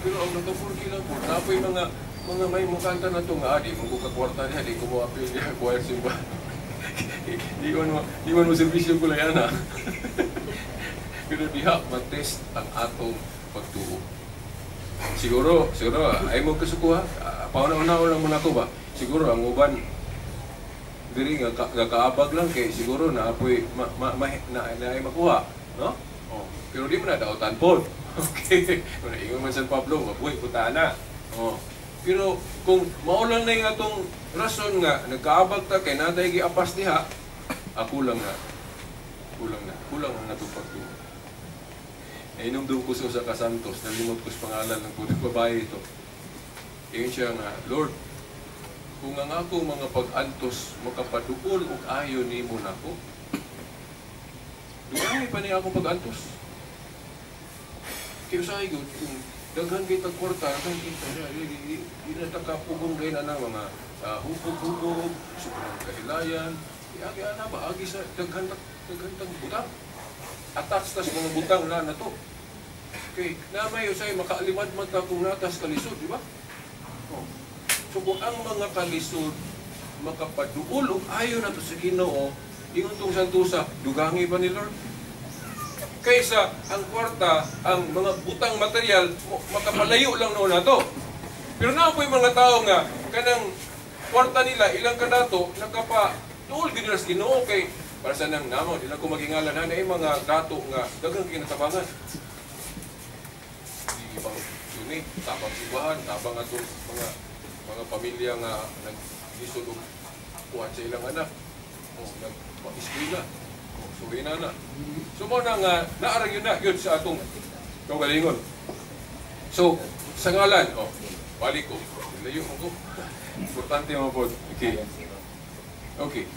Pero ang nagapurki lang po, napoy mga may mukanta na to nga, di mo ko kakwarta niya, di ko mo apil niya, choir simbahan. Di man mo servisyo ko lang yan, ha. Pero diha, matest ang atong pagtuo. Siguro, siguro, ay mo kasukuha, pauna-una lang muna ko ba? Siguro, ang uban, diri nga, nga kaabag lang kay siguro na apoy ma, ma, ma, na, na, ay makuha, no? Oh, pero di mo na dautan po. Okay. Kung naingon man San Pablo, mabuhi po ta na. Oh. Pero kung maulan na yung atong rason nga, nagkaabag ta kay natay giapas diha, kulang na. Kulang na. Kulang ang atong pagtuo. Nainomdum ko sa Kasantos, nalimot ko sa pangalan ng puting babae ito. Iyon siya nga, Lord, kung ang akong mga pag-antos makapaduol og ayo nimo nako, dugangi pa niya akong pag-antos. Kaya usahay gud, kung Daghan kita kwarta, daghan kita di di na ta kapugong rin ana mga hubog-hubog, sobrang kahilayan. Agi ana ba agi sa daghan tang butang. Attached tas mga butang na to. Okay, na may usay makaalimad man ta kung natas kalisod, di ba? Oh. So kung ang mga kalisod makapaduol og ayo nato sa Ginoo, ingon tong santusa, dugangi ba ni Lord? Kaysa ang kwarta, ang mga butang material, makapalayo lang noon nato. Pero naa po'y mga tao nga kanang kwarta nila ilang kadato nakapaduol gid nila sa Ginoo kay para sa nang namo di lang ko magingalan ha na mga dato nga daghang kinatabangan. Di bang yun tabang simbahan, tabang atong mga pamilya nga naglisod og kuan sa ilang anak. O nagpa-eskwela. O so na. So mo na nga naarang yun na yun sa atong kaugalingon. So sa ngalan, oh, balik ko. Layo mo ko. Importante mo po. Okay. Okay.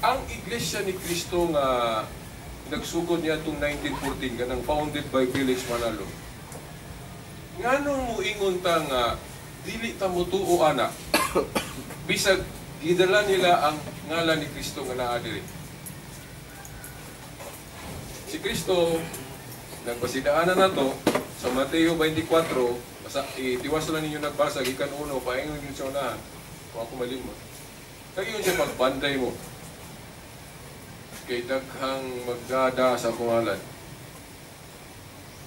Ang Iglesia ni Cristo nga nagsugod niya itong 1914 kanang founded by Felix Manalo. Nganong muingon ta nga dili ta motuo ana bisag gidala nila ang ngalan ni Kristo nga naa diri. Si Kristo nagpasidaanan nato sa Mateo 24, basta itiwas lang ninyo nagbasa gikan uno paingon gyud sa unahan kung ako malimot. Kagiyon siya pagbantay mo kay daghang magdada sa akong ngalan.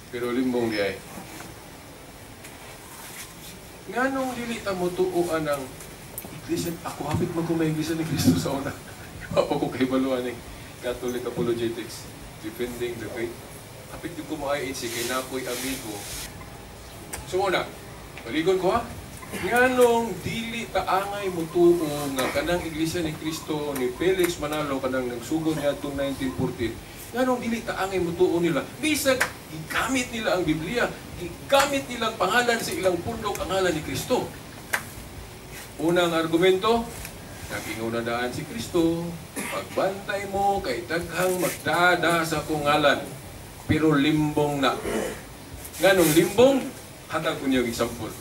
Pero limbong di ay. Nganong dili ta motuo ang iglesia? Ako hapit man ko may iglesia ni Kristo sa una. Wa pa ko kahibalo aning Catholic apologetics, defending the faith. Hapit gyud ko mo IHC kay na ako'y amigo. So una, baligon ko ha. Nganong dili ta angay motuo nga kanang iglesia ni Kristo ni Felix Manalo kanang nagsugod niya atong 1914. Nganong dili ta angay motuo nila bisag gigamit nila ang Biblia, gigamit nila ang pangalan sa ilang pundok, ang ngalan ni Kristo. Unang argumento, nag-ingon na daan si Kristo, pagbantay mo kay daghang magdada sa akong ngalan, pero limbong na. Nganong limbong? Hatag ko niyo example.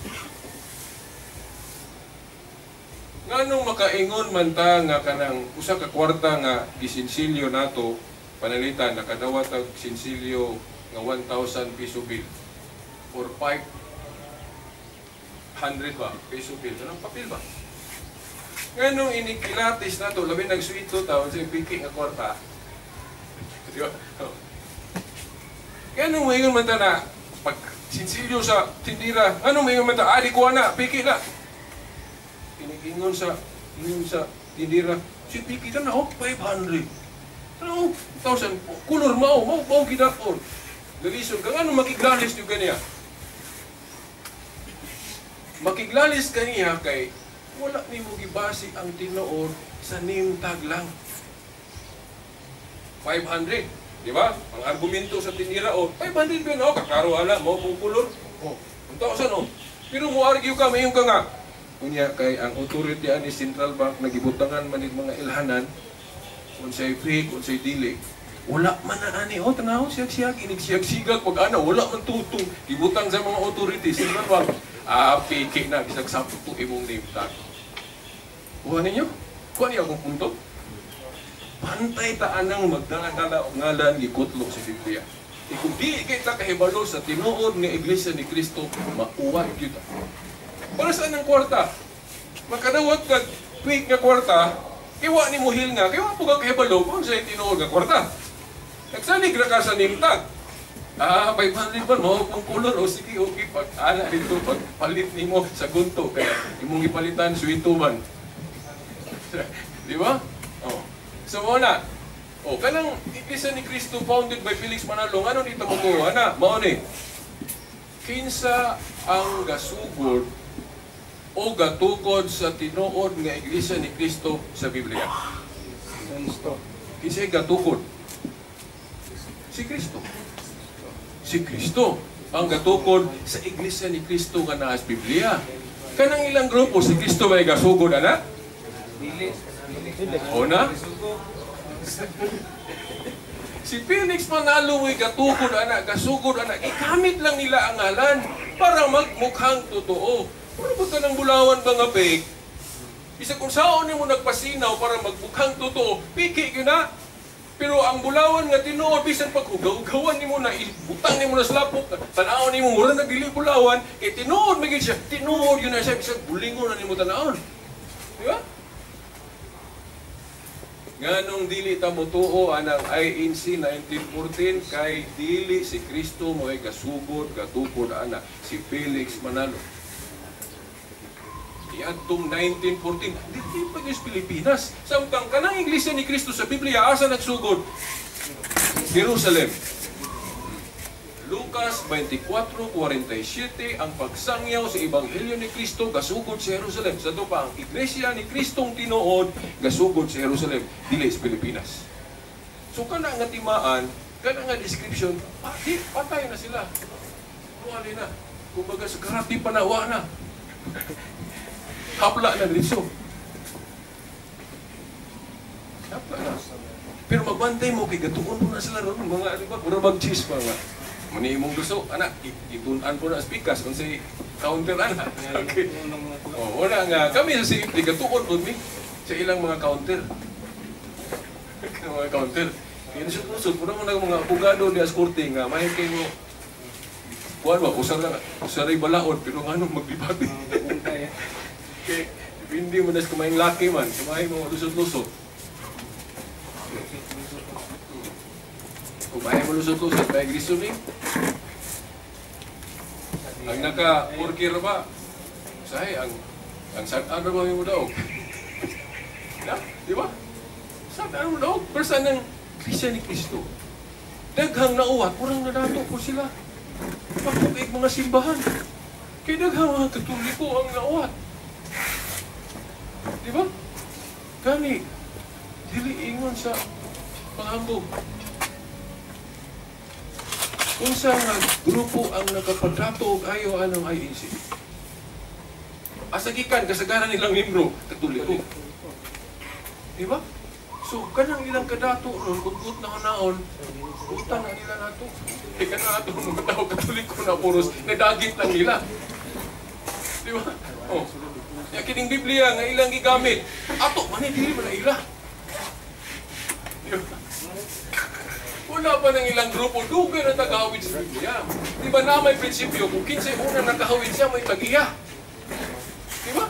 Nganong makaingon man ta nga kanang usa ka kwarta nga gisinsilyo nato panalitan nakadawat og sinsilyo nga 1,000 piso bill or 500 ba piso bill, anong papel ba? Nganong inikilatis nato labi nagsuito ta unsay piki nga kwarta. Di ba? Nganong maingon man ta na pag sinsilyo sa tindira, nganong maingon man ta ali kuha na piki na. Ingon sa tindira, si piki na oh, 500. Ano, 1,000, kulor mao, mao mao gidakon. Nalisod ka, ano makiglalis yung kaniya? Makiglalis kaniya kay wala nimo gibase ang tinuod sa name tag lang. 500, di ba? Ang argumento sa tindira, oh, 500 ba na, oh, kakaro ala, mao pong kulor. Oh, 1,000, oh. Pero mo argue ka, mayon ka nga. Unya kay ang authority ani Central Bank nagibutangan man mga ilhanan unsay fake unsay dili. Wala man na ani oh tanaw siyag-siyag inig siyag-sigag pag ana wala man tutong gibutang sa mga authority Central Bank. Ah, fake na bisag sakto imong name tag. Kuha ninyo? Kuha niyo akong punto? Pantay ta anang magdala-dala og ngalan gikutlo sa Biblia. E kung dili kay ta kahibalo sa tinuod nga Iglesia ni Kristo, mauwat gyud ta. Para saan ang kwarta? Makadawat ka fake nga kwarta, iwa ni mo hil nga, kaya po ka kahibalo kung sa'yo tinuod nga kwarta. Nagsalig na ka sa name tag. Ah, 500 ba? Mao pong kulor. O sige, okay. Pag ana dito, pag palit ni mo sa gunto, kaya imong ipalitan, suwito man. Di ba? Oh. So, muna. Oh, kanang Iglesia ni Cristo founded by Felix Manalo, ano dito mo kuha na? Mao ni. Kinsa ang gasugod o gatukod sa tinuod nga Iglesia ni Cristo sa Biblia? Kristo. Kinsa gatukod? Si Kristo. Si Kristo ang gatukod sa Iglesia ni Cristo nga naa sa Biblia. Kanang ilang grupo si Kristo may gasugod ana? Dili. O na? Si Felix Manalo mo'y gatukod ana, gasugod ana, gigamit lang nila ang ngalan para magmukhang totoo. Pero ba ng bulawan ba nga fake? Bisag kung saon nimo nagpasinaw para magmukhang totoo, piki gyud na. Pero ang bulawan nga tinuod, bisan pag hugaw-hugawan nimo na, ibutang nimo na sa lapok, tan-awon nimo mura na dili bulawan, kay tinuod man gyud siya, tinuod yun na siya, bisan bulingon na nimo tan-awon. Di ba? Nganong dili ta motuo anang INC 1914 kay dili si Kristo mo'y gasugod, gatukod ana si Felix Manalo. Iadtong 1914, dili pa gyud sa Pilipinas. Samtang kanang Iglesia ni Kristo sa Biblia asa nagsugod? Jerusalem. Lucas 24:47, ang pagsangyaw sa Ebanghelyo ni Kristo gasugod sa Jerusalem. Sa pa ang Iglesia ni Kristong tinuod gasugod sa Jerusalem, dili sa Pilipinas. So kana nga timaan, kana nga description, di, patay na sila. Wala na. Kumbaga sa karate pa na, wa na. Hapla na dito. Hapla na. Pero magbantay mo kay gatuon mo na sila ron mga, di ba? Mura mag-cheese pa nga. Muni imong gusto, anak, itun-an po na speakers unsay counter ana. Okay. Oh, wala nga kami sa CFD gatuon pud mi sa ilang mga counter. Mga counter. Kaya sa kusod, puro mo na mga abogado di as korte nga may kay mo kuan ba, usar lang, usaray balaod, pero nganong magdebate? Kay hindi mo nas kumain laki man, kumain mo lusot-lusot. Kumain mo lusot-lusot, may reasoning. Ang naka-purkir ba? Sahi, ang saan ba mo daw? Na, di ba? Saan mo daw? Pero saan ang Iglesia ni Kristo? Daghang nauwat, murang nadato po sila. Pagkakaig mga simbahan. Kaya daghang mga Katoliko ang nauwat. Di ba? Gani, dili ingon sa panghambog. Unsa nga grupo ang nakapadato og ayo anong INC? Asa gikan kasagaran nilang membro, Katoliko. Di ba? So kanang ilang kadato ron, kutbut na kanaon, utang na nila nato. Kay kana ato mga tao Katoliko na puros nadagit lang nila. Di ba? Oh. Ya kining Biblia nga ilang gigamit, ato man dili man ila. Di ba? Wala pa ng ilang grupo, dugay na tagahawid sa Biblia. Di ba na may prinsipyo, kung kinsay una nakahawid siya, may tag-iya. Di ba?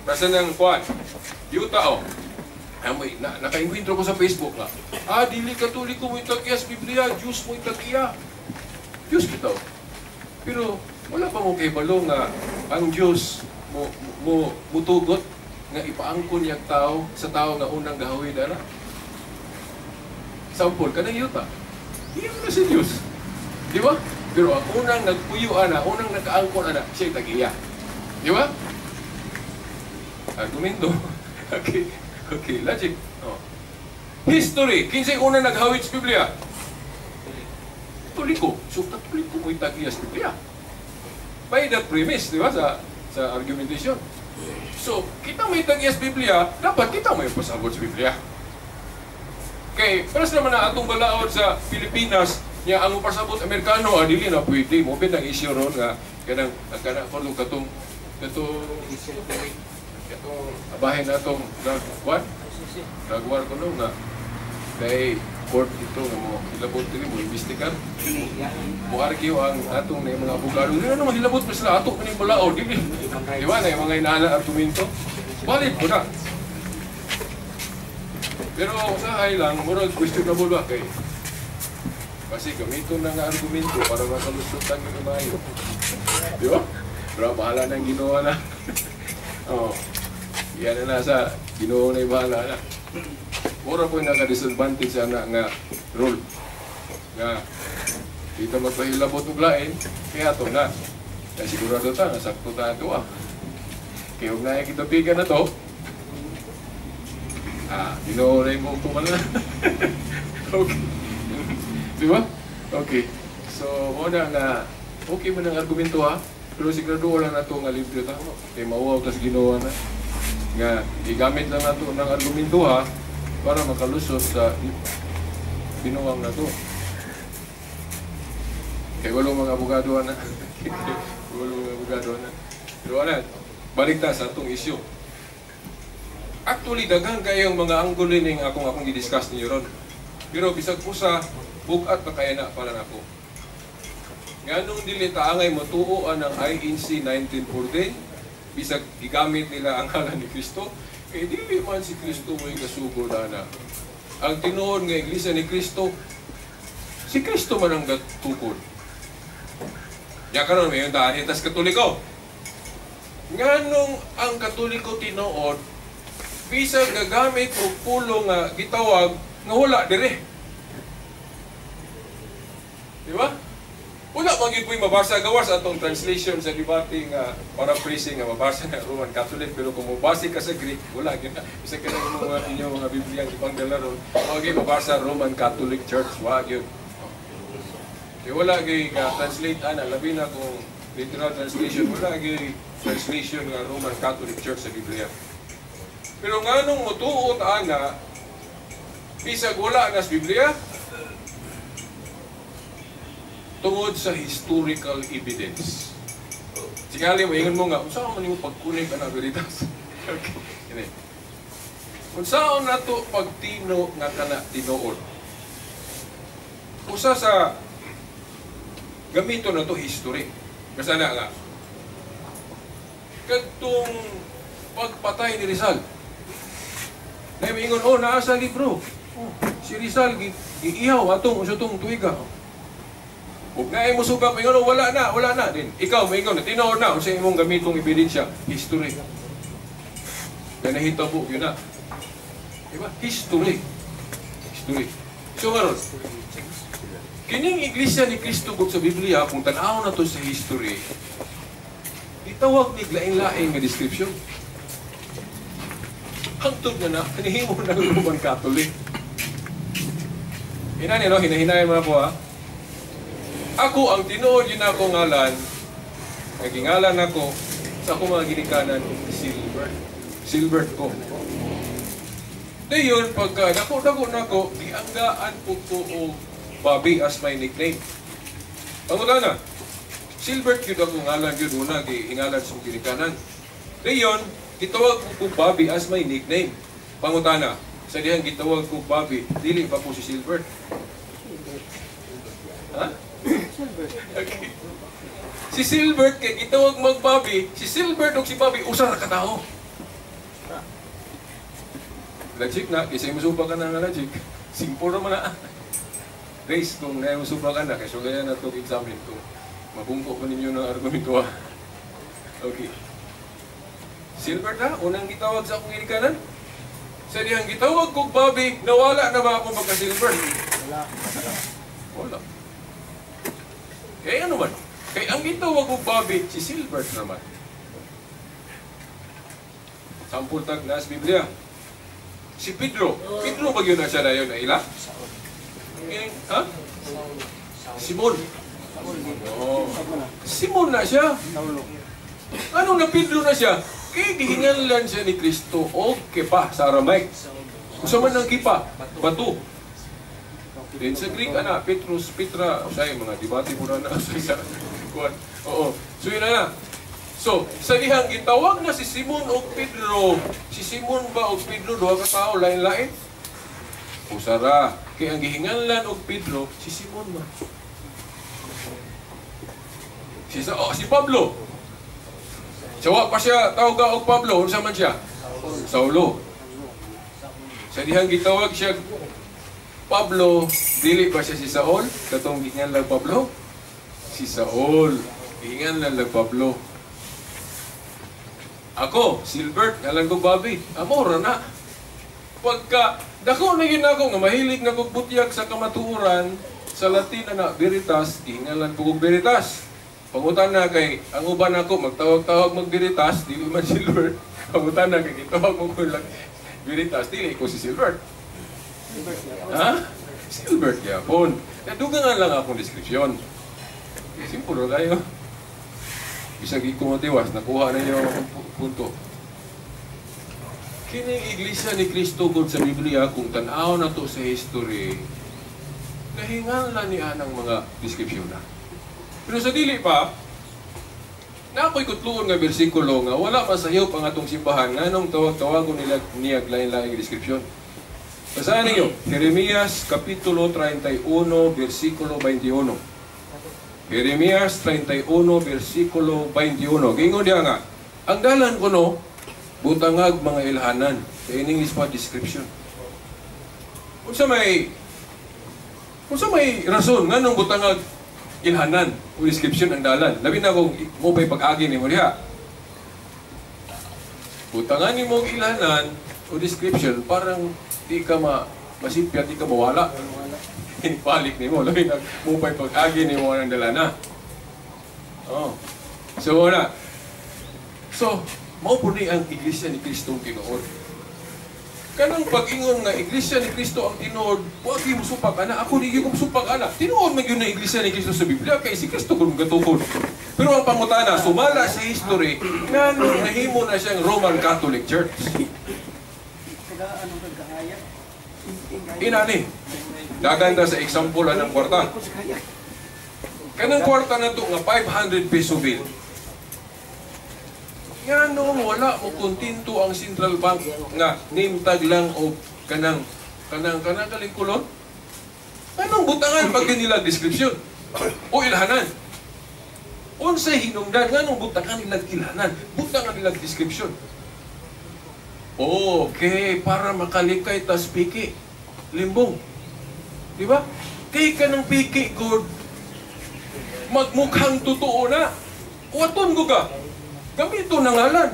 Nasa ng kuwan, yuta o. Ay, naka-encuentro ko sa Facebook nga. Ah, dili Katoliko mo'y tag-iya sa Biblia, Diyos mo'y tag-iya. Diyos kita. Pero wala pa mo kay balo nga ang Diyos mo mutugot nga ipaangkon niyang tao sa tao nga unang gahawid ana. Sample, kanang yuta. Hindi mo na si Diyos. Di ba? Pero ang unang nagpuyo ana, unang nakaangkon ana, siya'y tag-iya. Di ba? Argumento. Okay. Okay, logic. Oh. History. Kinsay unang naghawid sa Biblia? Katoliko. So, Katoliko mo'y tag-iya sa Biblia. By that premise, di ba? Sa argumentation. So, kita may tag-iya sa Biblia, dapat kita may pasabot sa Biblia. Kay, paras naman na atong balaod sa Pilipinas, niya ang pasabot Amerikano, dili na pwede. Mo ang issue ron nga, kanang, kanang, katong, katong, katong, abahin na itong drug war. Drug war ko no, nga, kay court ito, nga mo, hilabot dili mo, imbestigar. Mo argue ang atong na mga abogado, hindi na naman hilabot pa sila, ato pa ng balaod, dili. Di ba, na yung mga inaana argumento? Valid po na. Pero usahay lang, murag questionable ba kay? Kasi gamiton na nga argumento para makalusot ang maayo. Di ba? Pero bahala na ang Ginoo na. Oh. Yan na nasa Ginoo na bahala na. Mura po yung naka-disadvantage ana nga role. Nga dito magpahilabot og lain, kaya to na. Kaya sigurado ta, nasakto ta ato ah. Kaya huwag na kitapigan na to. Ah, Ginoo na yung buong na. Okay. Di ba? Okay. So, muna nga, okay man ang argumento ha, pero sigurado wala na ito nga libre ta. Kaya mauaw tas Ginoo na. Nga, igamit lang nato ng argumento ha, para makalusot sa Binuang na to. Kay walo mga abogado na. Walo mga abogado na. Pero ana, balik ta sa atong isyu. Actually, daghan kayong mga anggulo ning akong gi-discuss ninyo ron. Pero bisag usa, bug-at na kaya na para nako. Nganong dili ta angay motuo ang INC 1914, bisag gigamit nila ang ngalan ni Kristo, kay dili man si Kristo mo'y gasugod ana. Ang tinuod nga Iglesia ni Kristo, si Kristo man ang gatukod. Ya karon mayon ta tas Katoliko. Nganong ang Katoliko tinuod bisag gagamit og pulong nga gitawag nga wala dire. Di ba? Wala man gyud po'y mabasa gawas atong translation sa debate nga paraphrasing nga mabasa na Roman Catholic, pero kung mobase ka sa Greek, wala gyud na. Bisag ka na mga inyong mga Biblia ang ipangdala ron, wa gyud mabasa Roman Catholic Church, wa gyud. Kaya wala gyud ka translate ana, labi na kung literal translation, wala gyud translation nga Roman Catholic Church sa Biblia. Pero nganong motuo ta ana bisag wala na sa Biblia? Tungod sa historical evidence. Singali mo, ingon mo nga, unsa man nimo pagkunik ana Veritas? Okay. Ini. Unsaon nato pagtino nga kana tinuod? Usa sa gamito na to history. Basta na nga. Kadtong pagpatay ni Rizal. Na ingon, oh, naa sa libro. Oh, si Rizal giihaw atong unsa tong tuiga. Ug naay mosuga maingon, oh, wala na, wala na din. Ikaw maingon, tinuod na unsa imong gamitong ebidensya, history. Kaya nahitabo yun na. Diba? History. History. So karon, kining Iglesia ni Cristo gud sa Biblia, kung tan-awon na to sa history, gitawag ni lain-lain nga description. Hangtod na na, nahimo ng Roman Catholic. Inani, no? Hinahinayan mga po, ha? Ako, ang tinuod yun ako ngalan, nagingalan ako sa akong mga ginikanan, Silbert. Silbert ko. Dayon, pagka dako-dako nako, gianggaan po ko og Bobby as my nickname. Pangutana, Silbert yun ako ngalan yun una, giingalan sa ginikanan. Dayon, gitawag ko ko Bobby as my nickname. Pangutana, sa dihang gitawag ko Bobby, dili pa ko si Silbert. Ha? Okay. Si Silbert, kay gitawag mag Bobby, si Silbert o si Bobby, usa ra ka tao. Logic na, kasi musuba ka na nga logic. Simple naman na. Grace, kung musuba ka na, kasi kaya na itong examine ko. Mabungko ko ninyo ng argumento. Okay. Silbert na, unang gitawag sa akong ginikanan. Sa dihang gitawag kog Bobby, nawala na ba ako magka-Silbert? Wala. Wala. Kaya ano man? Kaya ang gitawag kog Bobby, si Silbert naman. Sampul tag na sa Biblia. Si Pedro. Pedro ba yun na siya na yun na ila? Ha? Simon. Oh. Simon na siya. Anong na Pedro na siya? Kaya gihinganlan siya ni Kristo o kepa sa Aramaic. Unsa man ang kipa? Bato. Then sa Greek, ana, Petrus, Petra, o say, mga debate mo na na sa kuwan. Oo. So yun na na. So, sa dihang gitawag na si Simon o Pedro, si Simon ba o Pedro, duha ka tao, lain-lain? Usara. Kaya ang gihinganlan og Pedro, si Simon man. Si Pablo. Sawa pa siya, tawag og Pablo, unsa man siya? Saulo. Sa dihang gitawag siya Pablo, dili ba siya si Saul? Katong gihinganlan Pablo? Si Saul. Gihinganlan lang Pablo. Ako, Silbert, ngalan ko Bobby. Amora na. Pagka, dako na yun ako, nga mahilig na kong butyag sa kamatuoran, sa Latin na Veritas, gihingalan ko kong Veritas. Pangutan na kay, ang uban ako, magtawag-tawag mag-Veritas, dili man Silbert. Pangutan na kay, gitawag mo ko lang Veritas, dili ko si Silbert. Ha? Silbert yapon. Nadugangan lang akong description. Simple kayo. Bisag ko matiwas, nakuha na niyo ang punto. Kining Iglesia ni Cristo kung sa Biblia, kung tan-aw na to sa history, Nahinganlan niya ng mga description na. Pero sa dili pa, na ako'y kutluon nga bersikulo nga wala masayop ang atong simbahan nganong tawag-tawagon nila niyag lain-laing description. Basahin ninyo, Jeremias Kapitulo 31, versikulo 21. Jeremias 31, versikulo 21. Gingon diya nga, ang dalan kuno, butangag mga ilhanan. Sa in English pa, description. Unsa may rason nganong butangag ilhanan o description ang dalan? Labi na kung mo pa'y pag-agi nimo diha. Butangan nimo og ilhanan o description, parang di ka masipya, di ka mawala. Hinpalik nimo, labi na mo pa'y pag-agi nimo ang dalana. Oh. So, wala. So, mao po ni ang Iglesia ni Cristo ang tinuod. Kanang pag-ingon nga Iglesia ni Cristo ang tinuod, wa gyud mo supak ana, ako di gyud ko supak ana. Tinuod man gyud na Iglesia ni Cristo sa Biblia kay si Cristo kun gatukod. Pero ang pangutana, sumala sa history, ngano nahimo na siyang Roman Catholic Church? Inani, daganda sa example anang kwarta. Kanang kwarta na to nga 500 peso bill. Ngano wala mo kontento ang central bank nga name tag lang o kanang kanang kanang kalingkulon? Anong butangan pag nila description o ilhanan? Unsay hinungdan nganong butangan nila ilhanan? Butangan nila description. Okay, para makalikay tas piki. Limbong. Di ba? Kay kanang piki good. Magmukhang totoo na. Waton ko ka. Gamito na ngalan.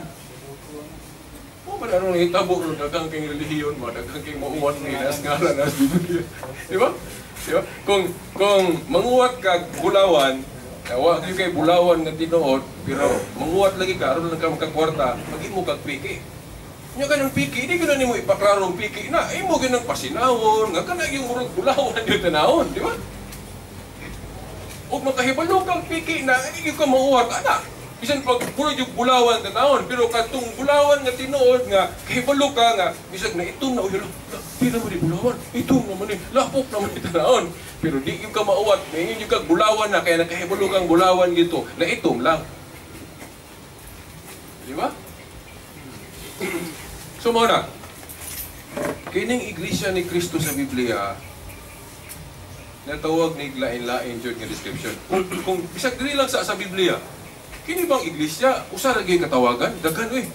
O, manarong nahitabo ron, daghang kang relihiyon mo, daghang kang mauwat ng inas ngalan as Biblia. Di ba? Di ba? Kung manguwat ka bulawan, wa gyud kay bulawan nga tinuod, pero manguwat lagi ka, aron lang ka makakwarta, maghimo kag piki. Nya ka ng piki, di ka na nimo ipaklarong piki na, imo gyud nang pasinawon, nga kana yung murag bulawan yung tanawon, di ba? O makahibalo kang piki na, hindi ka mauwat, ana. Bisan pag puro yung bulawan tanawon, pero katong bulawan nga tinuod nga, kahibalo ka nga, bisag na itom na, uy, di naman di bulawan, itom naman ni, lapok naman di tanawon. Pero di yung ka mauwat, may yung kag bulawan na, kaya nakahibalo kang bulawan gito, na itom lang. Di ba? So muna, kining Iglesia ni Cristo sa Biblia, natawag ni lain-lain jud nga description. Kung bisag diri lang sa Biblia, kini bang iglesia usa ra gyud katawagan? Daghan oy.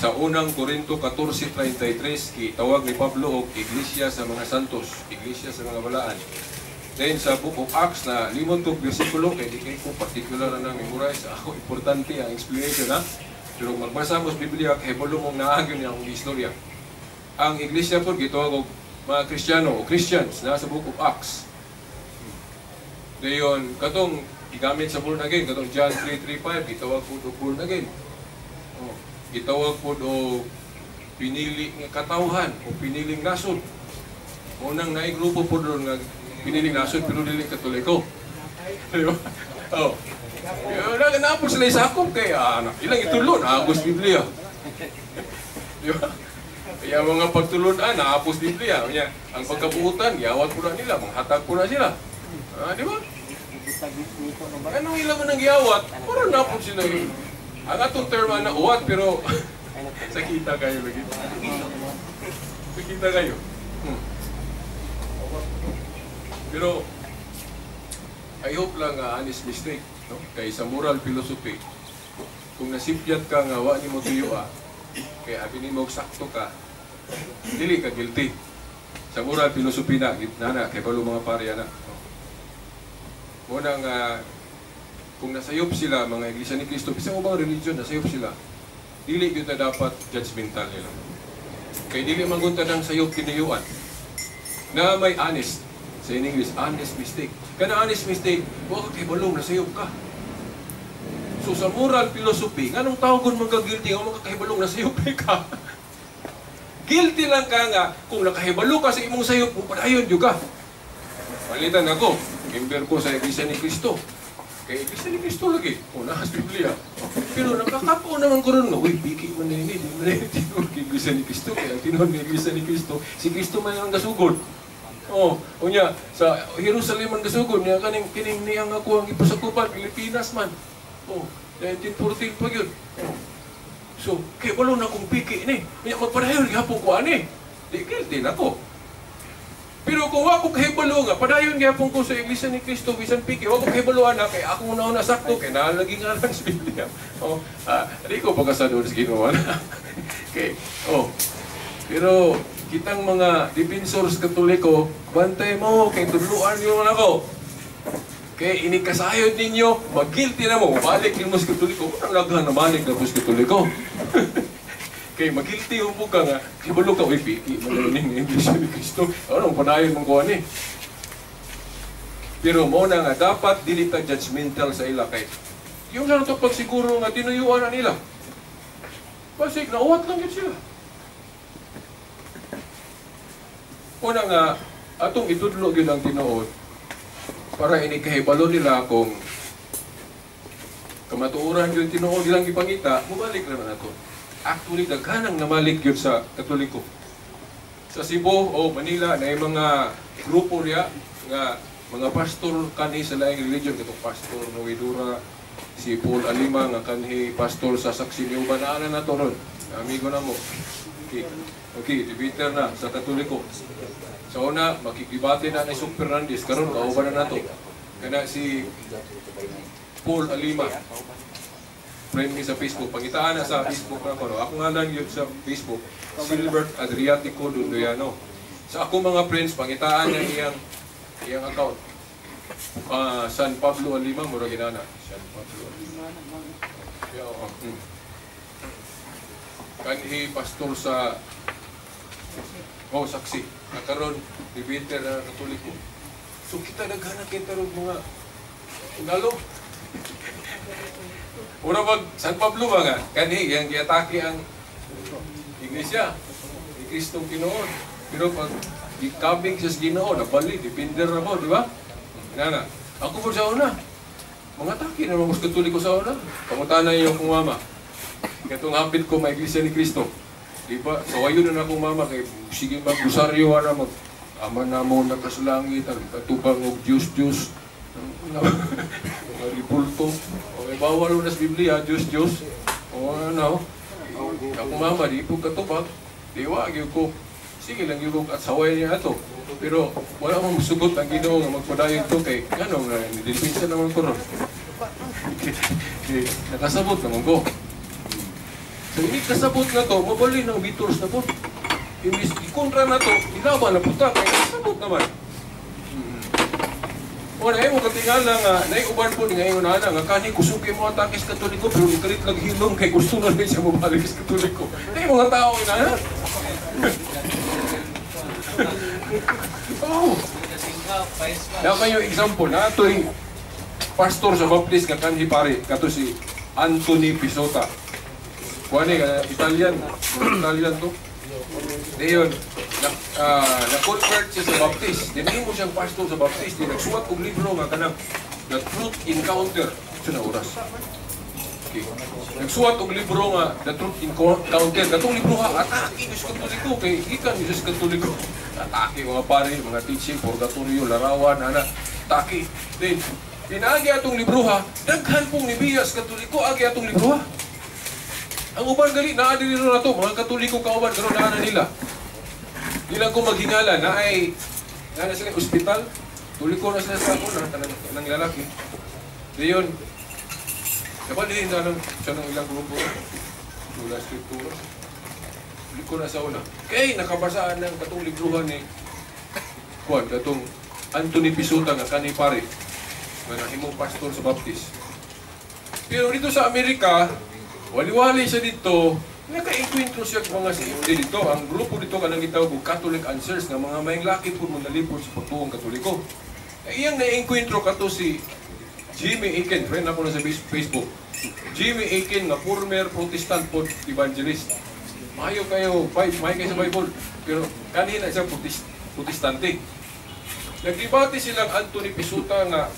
Sa unang Korinto 14:33 gitawag ni Pablo og iglesia sa mga santos, iglesia sa mga balaan. Then sa Book of Acts na limot og bersikulo kay di kay ko particular na memorize, ako importante ang explanation ha. Pero magbasa mo sa Biblia kay balo mong naagyon niya ang istorya. Ang iglesia pod gitawag og mga Kristiyano o Christians na sa Book of Acts. Dayon katong gigamit sa born again, katong John 3:35 gitawag pod og born again. Oh, gitawag pod og pinili nga katawhan o piniling nasod. Unang naay grupo pod ron nga piniling nasod pero dili Katoliko. Di ba? Oh. Naapos sila isakop kay ilang itulon naapos Biblia. Di ba? Kaya mga pagtulunan naapos Biblia. Kaya ang pagkabuutan giawat po na nila, manghatag po na sila. Di ba? Anong ilang man ang giawat? Parang naapos sila. Ang atong term na uwat pero sakita kayo lagi. Sakita kayo. Pero I hope lang honest mistake, no? Kay sa moral philosophy, kung nasipyat ka nga wa nimo tuyo kay abi nimo sakto ka, dili ka guilty. Sa moral philosophy na nana kay balo mga pare ana. Mo nang kung nasayop sila mga Iglesia ni Cristo, bisan ubang religion nasayop sila, dili gyud ta dapat judgmental nila. Kay dili man gunta nang sayop kinuyuan na may honest. Sa in English, honest mistake. Kana honest mistake, wa ka kahibalong nasayop ka. So sa moral philosophy, nganong tawagon man ka guilty, nga makakahibalong nasayop ka? Guilty lang ka nga kung nakahibalo ka sa imong sayop, mupadayon jud ka. Palitan ako, member ko sa Iglesia ni Cristo. Kay Iglesia ni Cristo lagi, o nasa Biblia. Pero nakakapo naman ko ron nga, uy, biki man na ini, di man na ini tinuod kay Iglesia ni Cristo. Kaya tinuod ni Iglesia ni Cristo, si Cristo man ang gasugod. Oh, unya sa Jerusalem man gasugod niya, kaning kining niyang ako ang ipasakupan Pilipinas man. Oh, 1914 pa gyud. Oh. So, kay walo na kong piki ni. Unya magpadayon gihapon ko ani. Di guilty na ko. Pero kung wa ko kahibalo nga padayon gihapon ko sa Iglesia ni Cristo bisan piki, wa ko kahibalo ana kay ako una sakto kay naalagi nga lang sa Biblia. Oh, di ko pagkasadod sa Ginoo na. Okay. Oh. Pero kitang mga defensors Katoliko, bantay mo kay tudluan niyo man ako. Kay inikasayod ninyo, mag-guilty na mo, balik mo sa Katoliko. Unang laghan na balik na mo sa Katoliko. Kay mag-guilty mo ka nga, kibalo ka, uy, piki, magaling ng Iglesia ni Cristo. Anong padayon mong kuha ni? Pero mo na nga, dapat dili ta judgmental sa ila kay yung sa ito pagsiguro nga tinuyuan na nila. Basig, nauwat lang yun sila. Una nga, atong itudlo yun ang tinuod para inikahibalo nila kung kamatuoran yun tinuod ilang ipangita, mubalik naman ato. Actually, daghanang namalik yun sa Katoliko. Sa Cebu o Manila, na yung mga grupo niya, nga mga pastor kanhi sa laing religion, katong Pastor Noidura, si Paul Alima, nga kanhi pastor sa Saxinioba, naana na to ron. Amigo na mo. Okay, okay, debater na sa Katoliko. Sa una, makikibate na ni Suk Fernandez, karon kauban na nato. Kana si Paul Alima, friend mi sa Facebook, pangitaan na sa Facebook na ko. No? Ako nga lang yun sa Facebook, Silbert Adriatico Dundoyano. Sa ako mga friends, pangitaan na iyang account. San Pablo Alima, mura ginana. San Pablo Alima. Yeah, oh. Kanhi pastor sa saksi. Nakaron debater na Katoliko. So kita naghanap kita ron mga ngalo. Ura mag San Pablo ba nga? Kanhi yang giatake ang iglesia ni Kristong Ginoo. Pero pag gikabig sa Ginoo, nabali, depender na mo, di ba? Nana, ako po sa una. Mga atake na mga Katoliko sa una. Pangutana yung akong mama. Katong hapit ko, may iglesia ni Kristo. Di ba? So ayun na akong mama kay sige mag-rosaryo ana mag ama na mo nakaslangit ang katubang og Diyos Diyos. Mga ribulto. Okay, bawal na sa Biblia, Diyos Diyos. O ano? Ako mama di po katubang. Di wa gyud ko. Sige lang gyud at saway niya ato. Pero wala mong sugot ang Ginoo nga magpadayon to kay ngano nga nidepensa naman ko ron. Nakasabot naman ko. So, hindi kasabot na to, mabali ng bitors na po. Imbis ikontra na to, ilaban na puta, kaya kasabot naman. O, na mo katingala nga, naiuban po ni ngayon na nga, kani kusuki mo atake sa Katoliko, pero nikalit lang hilong kay gusto na rin siya mabalik sa Katoliko. Ay, mga tao na. Oh! Dapat yung example na ito'y pastor sa Baptist nga kanhi pare, kato si Anthony Pisota. Kuan ni, Italian. Italian to. Dayon, na-convert siya sa Baptist. Dinahimo siyang pastor sa Baptist. Di nagsuwat og libro nga kanang The Truth Encounter. Ito na oras. Okay. Nagsuwat og libro nga The Truth Encounter. Katong libro ha, atake sa Katoliko. Kay gikan sa Katoliko. Atake mga pare, mga teaching, purgatorio, larawan, ana. Atake. Then, pinaagi atong libro ha, daghan pong nibiyas Katoliko, agi atong libro ha. Ang uban gali, naa diri na to, mga Katoliko kauban, karon naa na nila. Di lang ko maghingala, na ay, naa na sila ospital, tuliko na sila sa ako, na ng lalaki. Dayon, dapat din na lang siya ng ilang grupo, wala skriptura. Tuliko na sa una. Kay, nakabasaan ng katong libruhan ni, kuan, katong Anthony Pisuta nga kani pare, nga nahimong pastor sa Baptist. Pero dito sa Amerika, wali-wali siya dito, naka-enkwentro siya mga CFD dito. Ang grupo dito kanang gitawag og Catholic Answers nga mga maayong laki po mo nalipod sa pagtuong Katoliko. Iyang na-enkwentro kato si Jimmy Akin, friend ako na sa Facebook. Jimmy Akin nga former Protestant po evangelist. Maayo kayo, maayo kayo sa Bible. Pero kanina siya Protestante. Nagdebate silang Anthony Pisuta nga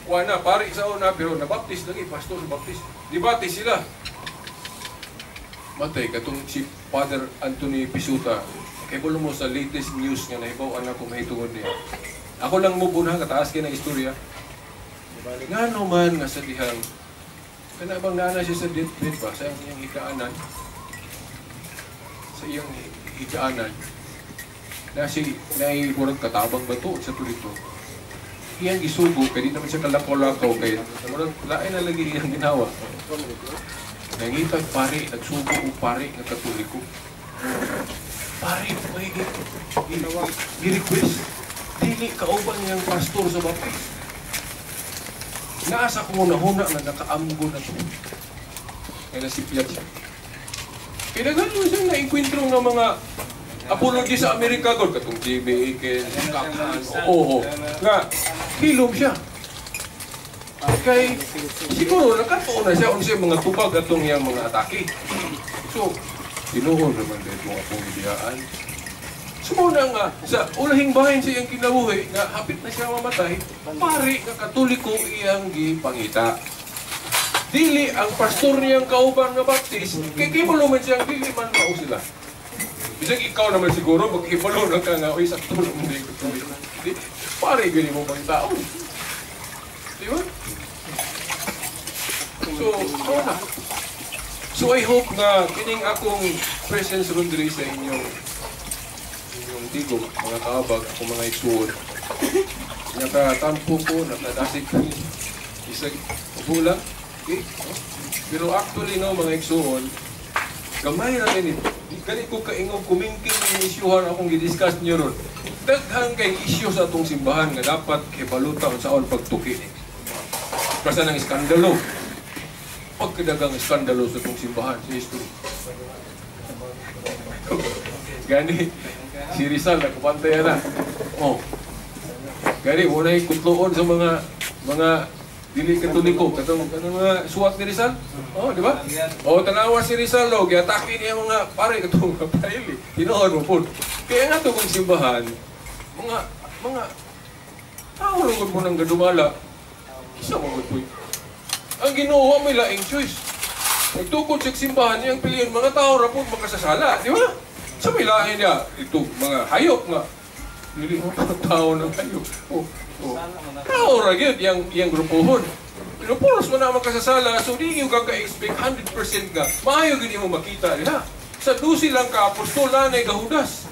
kuana pare sa una pero nabaptist lagi, pastor sa Baptist. Debate sila. Matay katong si Father Anthony Pisuta, Kay mo sa latest news nga nahibaw-an ako mahitungod niya. Ako lang mo ha, kataas kay ng istorya. Ngano man nga sa dihang kana bang nana siya sa deathbed ba sa iyang higaanan, sa iyang higaanan na si naay murag katabang bato sa tulito, iyang gisugo kay di naman siya kalakaw-lakaw, kay murag lain na lagi iyang ginawa. Nangitag pare, nagsugo og pare nga Katoliko. Pare, may gi-request dili kauban niyang pastor sa Baptist. Naasa ko huna-huna nga nakaamgo na to. Kaya nasipyat siya. Kaya daghan mo siyang naengkwentro nga mga apology sa Amerika god, katong J.B. Eakins, Kakhan, oo, nga hilom siya. Kay siguro nakatuon na siya unsay mga tubag atong iyang mga atake. So, tinuod naman din itong akong gibiyaan. So mao na nga, sa ulahing bahin sa iyang kinabuhi, nga hapit na siya mamatay, pare nga Katoliko iyang gipangita. Dili ang pastor niyang kauban nga Baptist, kay kibalo man siyang dili man mao sila. Bisag ikaw naman siguro, magkibalo na ka nga, uy, sakto naman di Katoliko. Di, pare gani mo pangitaon. Di ba? So, mao na. So I hope nga kining akong presence ron diri sa inyong tigom, mga kaabag, ako mga igsuon. Nakatampo ko, nakadasig ko isang bulan. Okay? No? Pero actually, no, mga igsuon, gamay ra ini. Di gani ko kaingog kumingking ng isyuhan akong gidiscuss niyo ron. Daghang kay isyu sa atong simbahan nga dapat kibaluta unsaon pagtuki. Basta ng iskandalo. Pagkadagang iskandalo sa atong simbahan sa history. Gani, si Rizal nakapantay na. Oh. Gani, muna yung kutloon sa mga dili Katoliko, katong kanang mga suwat ni Rizal. Oh, di ba? Oh, tanawa si Rizal oh, giatake niya mga pare katong mga paili. Tinuod mo pud. Kaya nga to kung simbahan, mga tao lang gud mo nang gadumala. Isa mo gud po. Ang Ginoo may laing choice. Nagtukod sa simbahan niyang piliyon mga tao ra pud makasasala, di ba? Sa may lain niya, ito mga hayop nga. Dili mo tao ng hayop. Oh. Tao ra gyud yang grupohon. Pero puros mo na makasasala, so di yung ka ka-expect 100% nga maayo gyud imo makita nila. Sa 12 lang ka apostol na gahudas.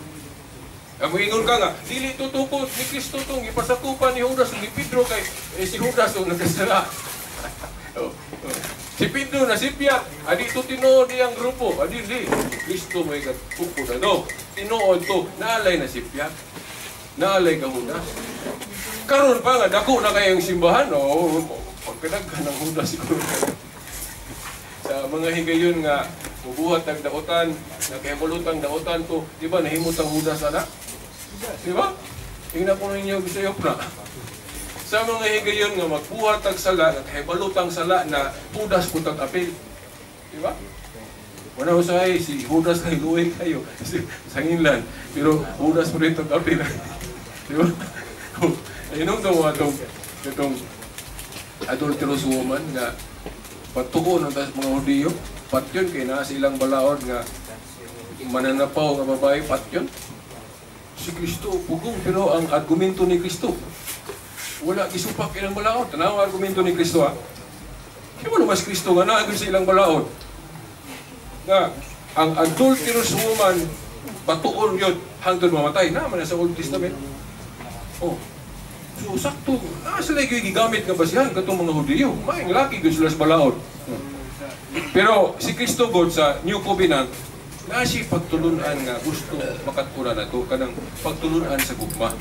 Ang moingon ka nga, dili tutukod ni Kristo tong gipasakupan ni Judas ni Pedro kay eh, si Judas ang nagkasala. Oh. Si Pedro na sipyat, adi ito tinuod iyang grupo, adi di. Kristo may katukod na do. Tinuod to, naalay na sipyat. Naalay ka Judas. Karon pa nga, dako na kayong simbahan, oh, pagkadaghan ng Judas siguro. Sa mga higayon nga, mubuhat ang dautan, nakahimulutang dautan to, di ba, nahimot ang Judas, ana? Di ba? Tingnan ko ninyo, bisayop na. Sa mga higayon nga magbuhat ang sala, nakahibalutang sala na Judas putang apil. Di ba? Wala usahay, si Judas kay luwi kayo, sa nginlan. Pero Judas po rin itong apil. Di ba? Ayun ang itong adulterous woman nga patuko ng tas mga Hudiyo, patyon kay naa sa ilang balaod nga mananapaw nga babae, patyon. Si Kristo pugong, pero ang argumento ni Kristo wala gisupak ilang balaod. Tanaw ang argumento ni Kristo ha. Di ba naman si Kristo nga naa sa ilang balaod? Nga ang adulterous woman batuon yun hangtod mamatay na man sa Old Testament. Oh. So sakto, naa sila yung gigamit nga basihan katong mga Hudiyo. Maing laki gyud sila sa balaod. Pero si Kristo God sa New Covenant, naa siya pagtulunan nga gusto makatkuran nato kanang pagtulunan sa gugma.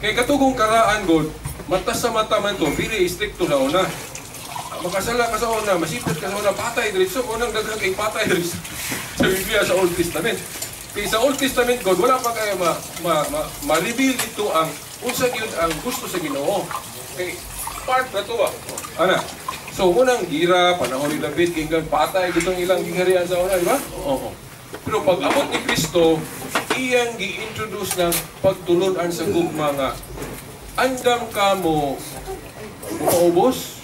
Kay katugong karaan God, mata sa mata man to, very stricto sa una. Makasala ka sa una, masipot ka sa una, patay diretso, unang daghang kay patay diretso. Sa Biblia sa Old Testament. Kay sa Old Testament God, wala pa kayo ma-reveal dito ang unsa gyud ang gusto sa Ginoo. Kay part na to ba? Ana. So unang gira panahon ni David kay patay gitong ilang gingharian sa una, di ba? Oo. Pero pag abot ni Kristo, iyang gi-introduce ng pagtulunan sa gugma nga andam ka mo maubos,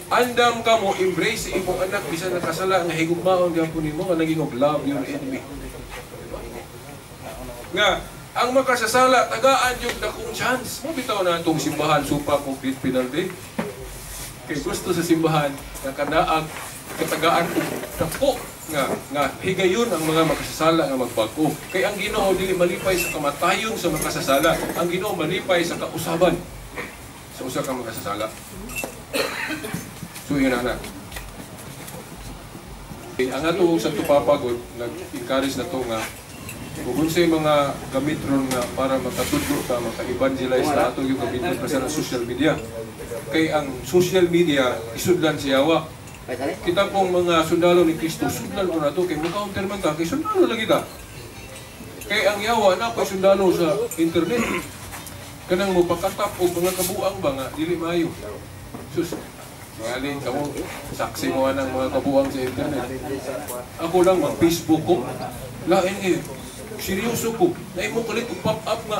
andam ka mo embrace sa imong anak bisan nakasala nga higugmaon gyapon nimo nga naging love your enemy. Diba? Nga ang makasasala tagaan yung dakong chance. Mo bitaw na atong simbahan supa kung death penalty. Kay gusto sa simbahan nga kanaag katagaan og dako nga nga higayon ang mga makasasala nga magbag-o. Kay ang Ginoo dili malipay sa kamatayon sa makasasala. Ang Ginoo malipay sa kausaban sa usa ka makasasala. So yun na. Ang ato sa Papa gud nag-encourage na to nga kung unsay mga gamit ron nga para makatudlo ka, maka-evangelize na, ato yung gamiton pa sa social media. Kay ang social media isudlan siya wa. Kita pong mga sundalo ni Kristo, sudlan po na to, kay mo-counter man ta, kay sundalo lagi ta. Kay ang yawa na pa sundalo sa internet. Kanang mo pakatap og mga kabuang ba nga dili maayo. Sus, Ngalin ka mo, saksi mo ng mga kabuang sa internet. Ako lang, mag-Facebook ko. Lain eh, seryoso ko. Naimo kalit og pop-up nga.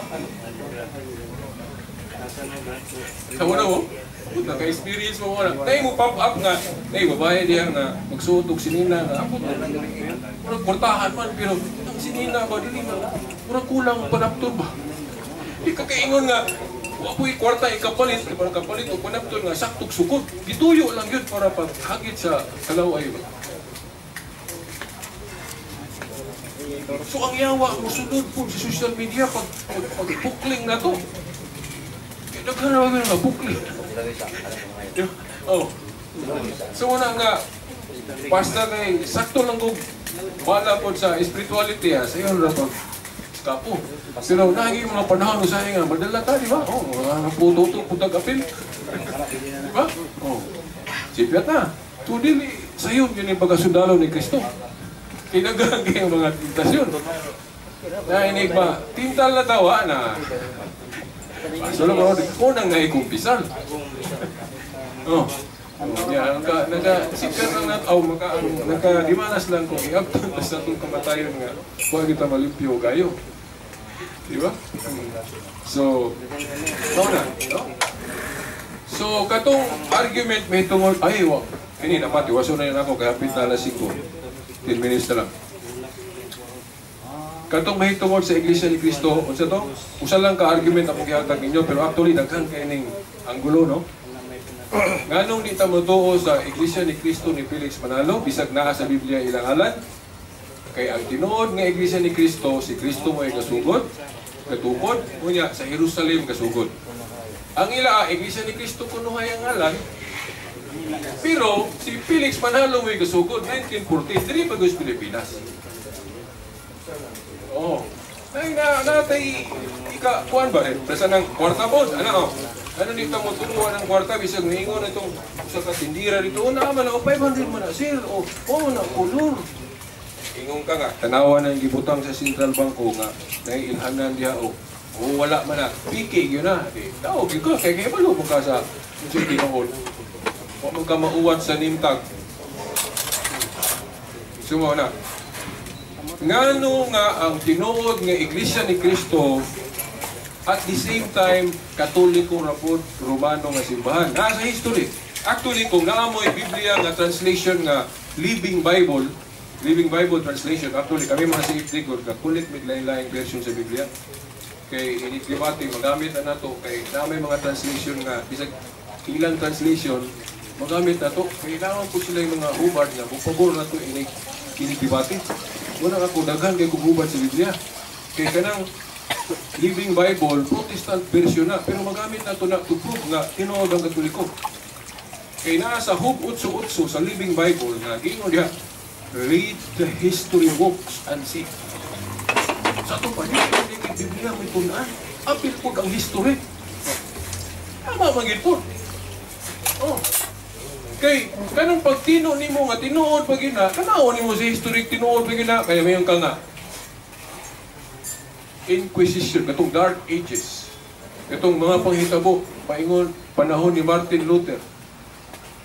Sa una mo, naka-experience mo na. Naimo pop-up nga. Nay, babae diya nga, magsuot og sinina nga. Ako, murag kwartahan man, pero ang sinina ba, dili man. Murag kulang panapton ba? Di ka kaingon nga, wa ko'y kwarta ikapalit, para kapalit o panapton nga saktog sukod. Gituyo lang yun para paghagit sa kalaway ba. So ang yawa, musunod po sa social media pag pag na to. Kaya daghan na nga bukling. Oh. So una nga, basta kay sakto lang kung wala po sa spirituality ha, sa iyo ra pag kapo. Pero nagi mga panahon usahay nga madala ta, di ba? Oh, mga puto putag apil. Di ba? Oh. Sipyat na. To dili sayon yun yung pagkasundalo ni Kristo. Kinagang kayong mga tentasyon. Nainig ba? Tintal na tawa na. Paso lang ako, unang naikumpisal. Oh. Yeah, naka sikat lang nat aw maka naka dimanas lang kung iabtan sa atong kamatayon nga wa kita malimpyo kayo. Di ba? So, mao na, no? So katong argument may tungod ay wa kini dapat iwason na yun ako kay hapit na alas 5. 10 minutes na lang. Katong may tungod sa Iglesia ni Cristo, unsa to? Usa lang ka argument akong gihatag ninyo pero actually daghan kay ning anggulo, no? Nganong di ta motuo sa Iglesia ni Cristo ni Felix Manalo bisag naa sa Biblia ilang alan? Kay ang tinuod nga Iglesia ni Cristo, si Cristo mo'y kasugod, katukod, unya sa Jerusalem kasugod. Ang ila Iglesia ni Cristo kunuhay ang ngalan, pero si Felix Manalo mo'y kasugod 1914 diri pa sa Pilipinas. Oh. Nay na natay ika kuan ba rin? Presa ng kwarta po, ano? Ano dito mo turuan ng kwarta bisag niingon itong usa ka tindira dito. Oh, naa man ako 500 man na sir. Oh, oh na kolor. Ingon ka nga tanawa na yung gibutang sa Central Bank nga naiilhanan diha oh. Oh, wala man na. Piki gyud na. Di tao gyud ka kay kabalo mo ka sa unsay tinuod. Wa man ka mauwat sa name tag. Sumo na. Ngano nga ang tinuod nga Iglesia ni Cristo at the same time Katoliko ra pod Romano nga simbahan. Naa sa history. Actually kung naa mo'y Biblia nga translation nga Living Bible, Living Bible translation, actually kami mga CFD ko kakulit mit lain-laing version sa Biblia. Kay init-debate magamit na nato kay naa may mga translation nga bisag ilang translation magamit nato kailangan po sila yung mga hubad nga mopabor nato inig debate. Muna ako daghan kay kog hubad sa Biblia. Kay kanang Living Bible, Protestant version na, pero magamit na to na to prove nga tinuod ang Katoliko. Kay naa sa Hub 8.8 sa Living Bible nga giingon diha, read the history books and see. Sa ato pa niya, hindi kay Biblia may tun-an. Apil pod ang history. Tama man gid pod. Oh. Kay kanang pagtino nimo nga tinuod pag ina, kanaon nimo sa history tinuod pag ina, kaya mayon ka nga Inquisition, katong Dark Ages, katong mga panghitabo, paingon panahon ni Martin Luther,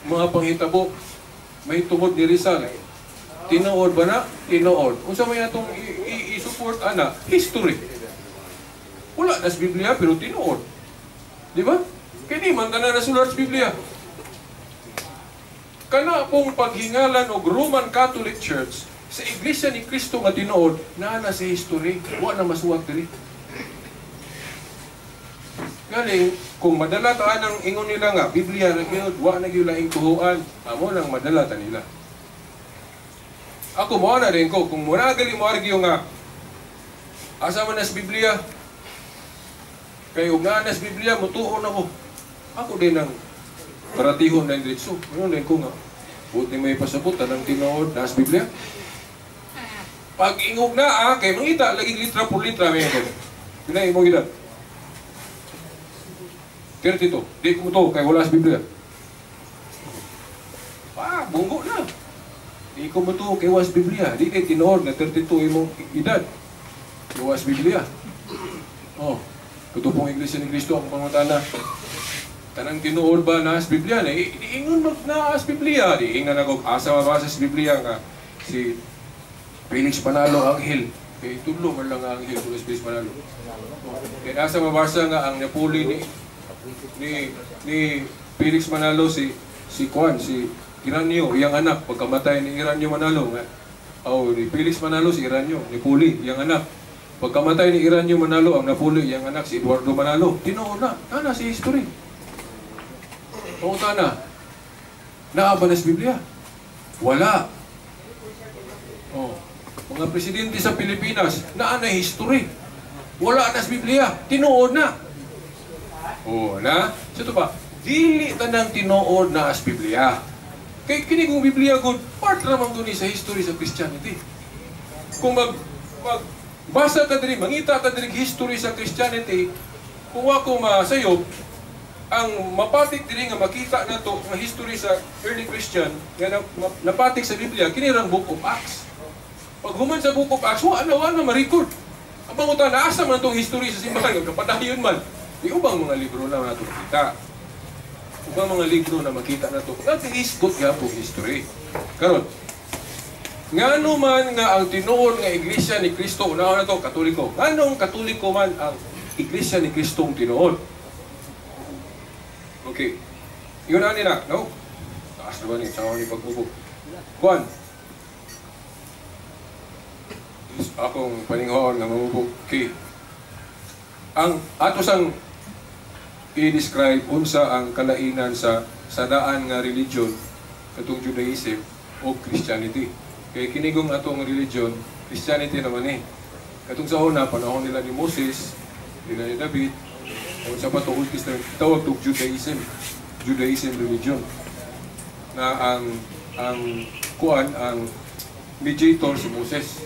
mga panghitabo, may tungod ni Rizal. Tinuod ba na? Tinuod. Unsa may atong i-support ana? History. Wala na sa Biblia pero tinuod. Di ba? Kini man tanan nasulat sa Biblia. Kana pong paghingalan og Roman Catholic Church Sa Iglesia ni Cristo nga tinuod, naa na sa history, wa na masuwat diri. Galing, kung madala ta anang ingon nila nga, Biblia na gyud, wa na gyud laing tuhuan, amo lang madala ta nila. Ako mo na rin ko, kung muna gali mo argue nga, asa man nas Biblia? Kay ug naa nas Biblia, mutuon ako. Ako din ang paratihon na diretso. Ano din ko nga, buti may pasabot, tanang tinuod, nas Biblia. Pag ingog na, kay mangita, lagi litra por litra, may ko. Pila imong edad? 32. Di ko to, kay wala sa Biblia. Pa, bunggo na. Di ko mo to, kay wala sa Biblia. Di kay tinuod na 32 imong edad. Kay wala sa Biblia. Oh, katupong Iglesia ni Cristo ang pangutana. Tanang tinuod ba na sa Biblia? Na, ingon mag na sa Biblia. Di ingon ako, asa mabasa sa Biblia nga si Felix Manalo anghel. Kay tudlo man lang ang anghel kung si Felix Manalo. Kaya asa mabasa nga ang napuli ni Felix Manalo si Juan, si Iranio, iyang anak, pagkamatay ni Iranio Manalo nga. Oh, ni Felix Manalo si Iranio, ni Puli, iyang anak. Pagkamatay ni Iranio Manalo, ang napuli iyang anak si Eduardo Manalo. Tinuod na, tana si history. Oo, tana. Naa ba na sa Biblia? Wala. Oh. Mga presidente sa Pilipinas, naa na history. Wala na sa Biblia. Tinuod na. Oh, na? So ito pa, dili tanang tinuod na sa Biblia. Kay kini kung Biblia gud, part ra man ni sa history sa Christianity. Kung mag mag basa ta diri, mangita ta diri history sa Christianity, kung ako masayop, ang mapatik diri nga makita nato nga history sa early Christian nga napatik sa Biblia kini rang Book of Acts. Pag human sa Book of Acts, wa na ma-record. Ang pangutana, asa man tong history sa simbahan nga kapadayon man? Di ubang mga libro na nato makita. Ubang mga libro na makita nato. Nag-isgot gyapon history. Karon, ngano man nga ang tinuod nga Iglesia ni Cristo, unahon na to, Katoliko. Nganong Katoliko man ang Iglesia ni Cristong tinuod? Okay. Yun na nila, no? Taas na ba ni? Sa ni pagbubo. Kuan. Akong paninghoon nga mamubog. Okay. Ang ato sang i-describe unsa ang kalainan sa daan nga religion katong Judaism o Christianity. Kay kinigong atong religion, Christianity naman eh. Katong sa una, panahon nila ni Moses, nila ni David, o sa pa to Old Testament, tawag to Judaism. Judaism religion. Na ang kuan, ang mediator si Moses.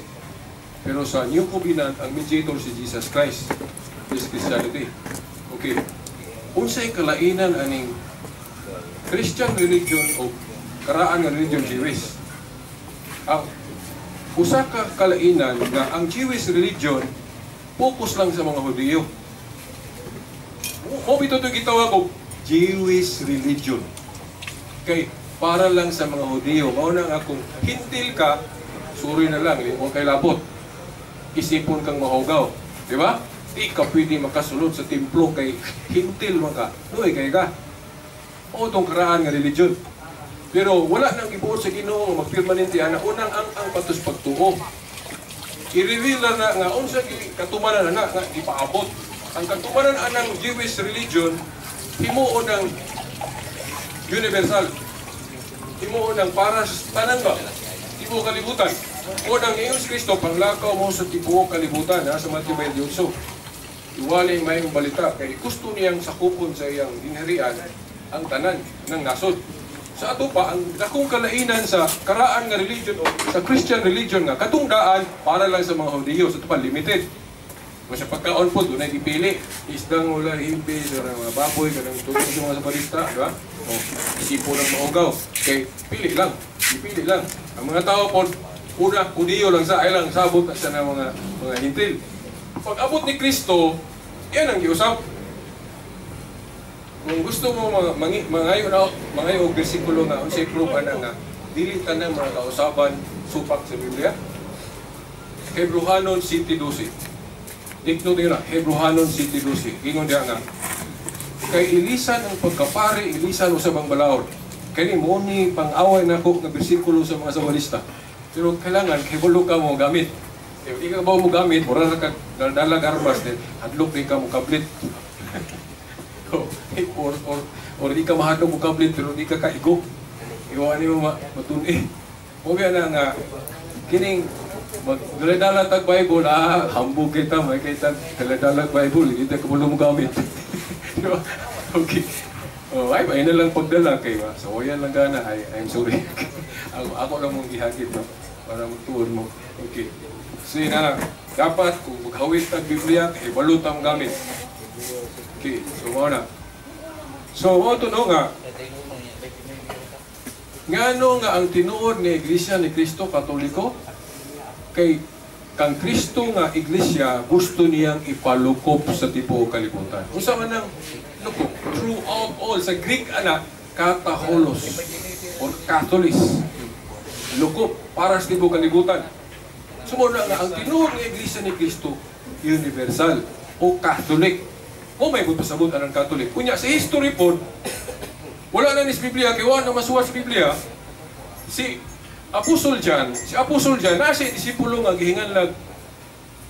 Pero sa New Covenant, ang mediator si Jesus Christ. Is Christianity. Okay. Unsay kalainan aning Christian religion o karaan nga religion Jewish? Ang usa ka kalainan nga ang Jewish religion focus lang sa mga Hudiyo. Mo bitaw to gitawag og Jewish religion. Kay para lang sa mga Hudiyo. Mao na nga kung hintil ka, suri na lang, di mo kay labot. Isipon kang mahugaw. Di ba? Di ka pwede makasulod sa templo kay hintil man ka. Luoy kay ka. O tong karaan nga religion. Pero wala nang gibuot sa Ginoo nga magpermanente ana, unang ang patos pagtuo. I-reveal na na nga unsa gi katumanan ana nga gipaabot. Ang katumanan anang Jewish religion himuon ng universal. Himuon ng para sa tanan ba? Tibuok kalibutan. O nang ingon si Kristo, panglakaw mo sa tibuok kalibutan, ha, sa Matthew 28. Iwali mayong balita kay gusto niyang sakupon sa iyang ginharian ang tanan ng nasod. Sa ato pa, ang dakong kalainan sa karaan nga religion o sa Christian religion nga katong daan para lang sa mga Hudiyo. Sa ato pa, limited. Kung sa pagkaon po, doon ay ipili. Isdang wala himpi, sa mga baboy, kanang tulong sa mga saparista, di ba? O, isipo ng maugaw. Kay, pili lang. Ipili lang. Ang mga tao po, una, Hudiyo lang sa, ay lang, sabot na siya ng mga hintil. Pag abot ni Kristo, yan ang giusap. Kung gusto mo mangayo na mangayo og bersikulo nga unsay proof ana nga dili tanan mga kausaban supak sa Biblia. Hebrohanon 7:12. Tikno din na Hebrohanon 7:12. Ingon diha nga kay ilisan ang pagkapari, ilisan usab ang balaod. Kani mo ni pang-away nako nga bersikulo sa mga sabalista. Pero kailangan kahibalo ka mo gamit. If di ka ba mo gamit, mura ra ka daldalag armas din, hadlok di ka mo kablit. Or di ka mahadlok mo kablit pero di ka kaigo. Iwan nimo matun-i. O na nga kining magdala-dala tag Bible, hambog kita, may kita dala-dala Bible, hindi ka mo gamit. Diba? Okay. Oh, ay, ay na lang pagdala kay ba. So, yan lang gana. Ay, I'm sorry. Ako lang mong gihagit, no? Para magtuon mo. Okay. So, yun na. Dapat, kung maghawit tag Biblia, hibalo ta mong gamit. Okay. So, mao na. So, mao to no nga. Ngano nga ang tinuod nga Iglesia ni Cristo Katoliko? Kay kang Kristo nga Iglesia gusto niyang ipalukop sa tibuok kalibutan. Unsa man ang lukop? Throughout all. Sa Greek ana, kataholos or katholis. Lukop para sa tibuok kalibutan. So mao na nga ang tinuod nga Iglesia ni Kristo universal o Catholic. O may pasabot anang Catholic. Kunya sa history pod, wala na ni sa Biblia kay wala na masuwat sa Biblia. Si Apostol John, nasa disipulo nga gihinganlag